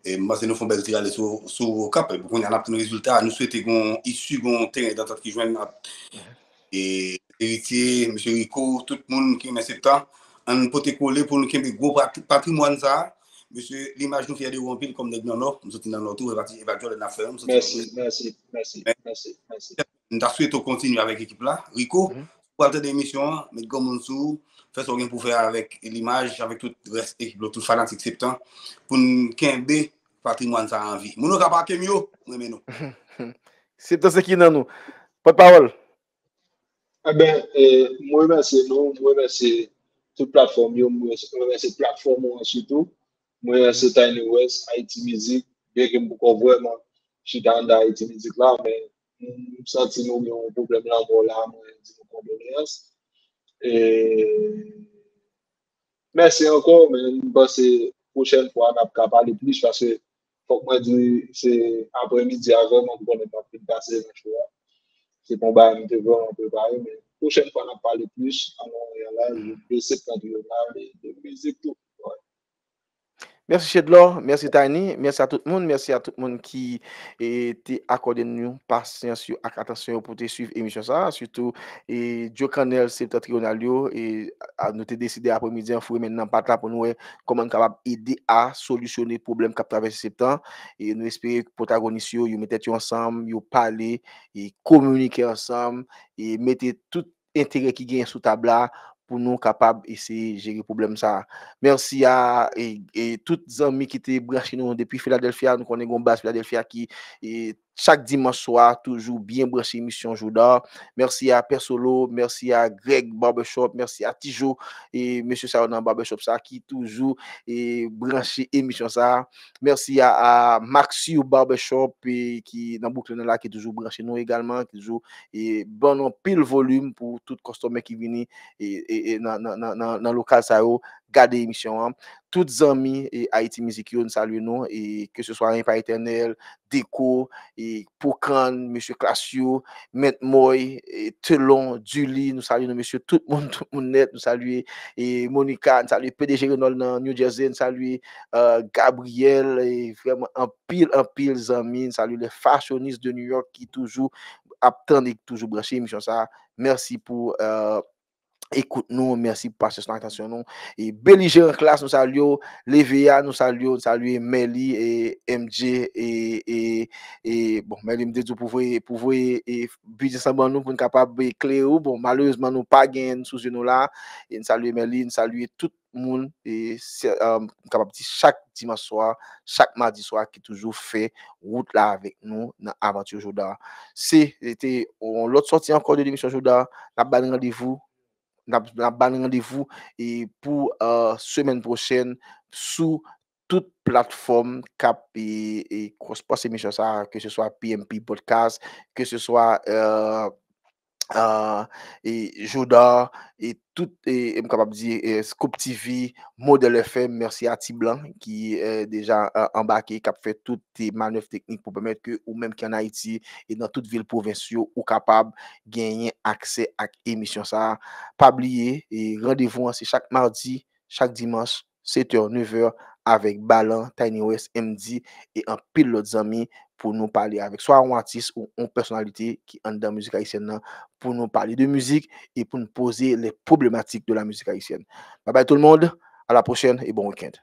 E m panse nou fè yon bèl ti rale sou, sou Okap. E pou kounye a, n ap tann rezilta. Nou swete gon isi, gon teren dantant ki jwenn ant, e, Eritye, mesye Rico, tout moun ki renmen Septan. Ann pote kole pou nou kenbe gwo pat-, patrimwàn sa a. Mesye Limaj, nou fyè de ou anpil kòm nèg nan Nò. M soti nan Nò tou, e pa ti, e pa djòlè n ap fè, non. M soti nan Nò. Mèsi, mèsi, mèsi, mèsi, mèsi. M ta swete w kontinye avèk ekip la. Rico, ou pral tande emisyon an, met granmoun sou ou, fè sa w gen pou w fè avèk Limaj, avèk tout rès ekip la, tout fanatik Septan, pou n kenbe patrimwàn sa a an vi. Moun Okap, ake m yo, m renmen nou. Septan se ki nan nou. Pòtpawòl. Eben, e, m remèsye nou, m remèsye tout platfòm yo, m remèsye platfòm ou an sitou. M remèsye Tiny West, Haiti Music, byenke m poko vrèman chita anndan Haiti Music la, men m santi nou gen yon pwoblèm lanmò la, mwen di nou kondoleyans. E mèsi ankò, men m panse pwochèn fwa n ap ka pale plis, paske fòk mwen di se aprèmidi a vrèman m konnen m ap vin pase nan show a. Se pa yon bagay m te vrèman prepare, men pwochèn fwa n ap pale plis, an Montréal la, de Septentrional e de mizik tou. Mèsi Chedlò, mèsi Tiny, mèsi a tout moun, mèsi a tout moun ki, e, te akòde nou pasyans yo ak atansyon yo pou te swiv emisyon sa a, sitou, e, Joe Cannell, Septentrional yo, e, a, nou te deside aprèmidi an foure men nan pat la pou nou wè kòman n kapab ede a solisyone pwoblèm k ap travèse Septan. E nou espere pwotagonis yo, yo met tèt yo ansanm, yo pale, e kominike ansanm, e mete tout enterè ki genyen sou tab la pou nou kapab eseye jere pwoblèm sa a. Mèsi a, e, e tout zanmi ki te branche nou depi Philadelphia. Nou konnen gen yon baz Philadelphia ki, e, chak dimanch swa toujou byen branche emisyon Jouda. Mèsi a Pè Solo, mèsi a Greg Barbershop, mèsi a Tijo, e mesye sa yo nan barbershop sa ki toujou, e, branche emisyon sa a. Mèsi a, a Maxio Barbershop, e, ki nan Brooklyn nan la, ki toujou branche nou egalman, ki toujou, e, ban nou anpil volim pou tout kòstòmè ki vini, e, e, e, nan, nan, nan, nan, nan lokal sa yo, gade emisyon an. Tout zanmi, e, Haiti Music yo, n salye nou, e, ke se swa Ren pa Etènèl, Deko, e, Pokan, mesye Klasyo, Mèt Moy, e, Telon, Julie, nou salye nou mesye, tout moun, tout moun nèt, nou salye, e, Monica, n salye P D G Renault nan New Jersey, n salye, e, Gabriel, e, vrèman anpil, anpil zanmi, n salye les fashionistes de New York ki toujou ap tann e ki toujou branche emisyon sa a. Mèsi pou, e, ekout nou, mèsi pou pasyans nou, atansyon nou. E Belijeran Klas, nou salye w. Leve a, nou salye w, nou salye Mèli, e M J, e, e, e, bon, Mèli, m te di w pou voye, pou voye, e, biznis lan ban nou, pou n kapab, e, klere w. Bon, malerezman, nou pa genyen n sou zye nou la. E n salye Mèli, n salye tout moun, e, se, e, m kapab di chak dimanch swa, chak madi swa, ki toujou fè wout la avèk nou nan avanti Jouda. Se, se te yon lòt sòti ankò de lemisyon Jouda. N ap ba n randevou, n ap, n ap ba n randevou, e, pou, e, semèn pwochèn sou tout platfòm k ap, e, e, cross post emisyon sa a, ke se swa P M P Podcast, ke se swa, e, e, e, Jouda, e tout, e, e m kapab di, e, Scoop T V, Model F M, mèsi a Ti Blan ki, e, deja, e, anbake, k ap fè tout, e, manèv teknik pou pèmèt ke ou menm ki ann Ayiti e nan tout vil pwovens yo, ou kapab genyen aksè ak emisyon sa a. Pa bliye, e, randevou an se chak madi, chak dimanch, sèt è, nèf è, avèk Balan, Tiny West, M D e anpil lòt zanmi pou nou pale avèk swa yon atis ou yon pèsonalite ki anndan mizik ayisyèn nan pou nou pale de mizik e pou n poze les problématiques de la musique haïtienne. Bye bye tout le monde, à la prochaine et bon week-end.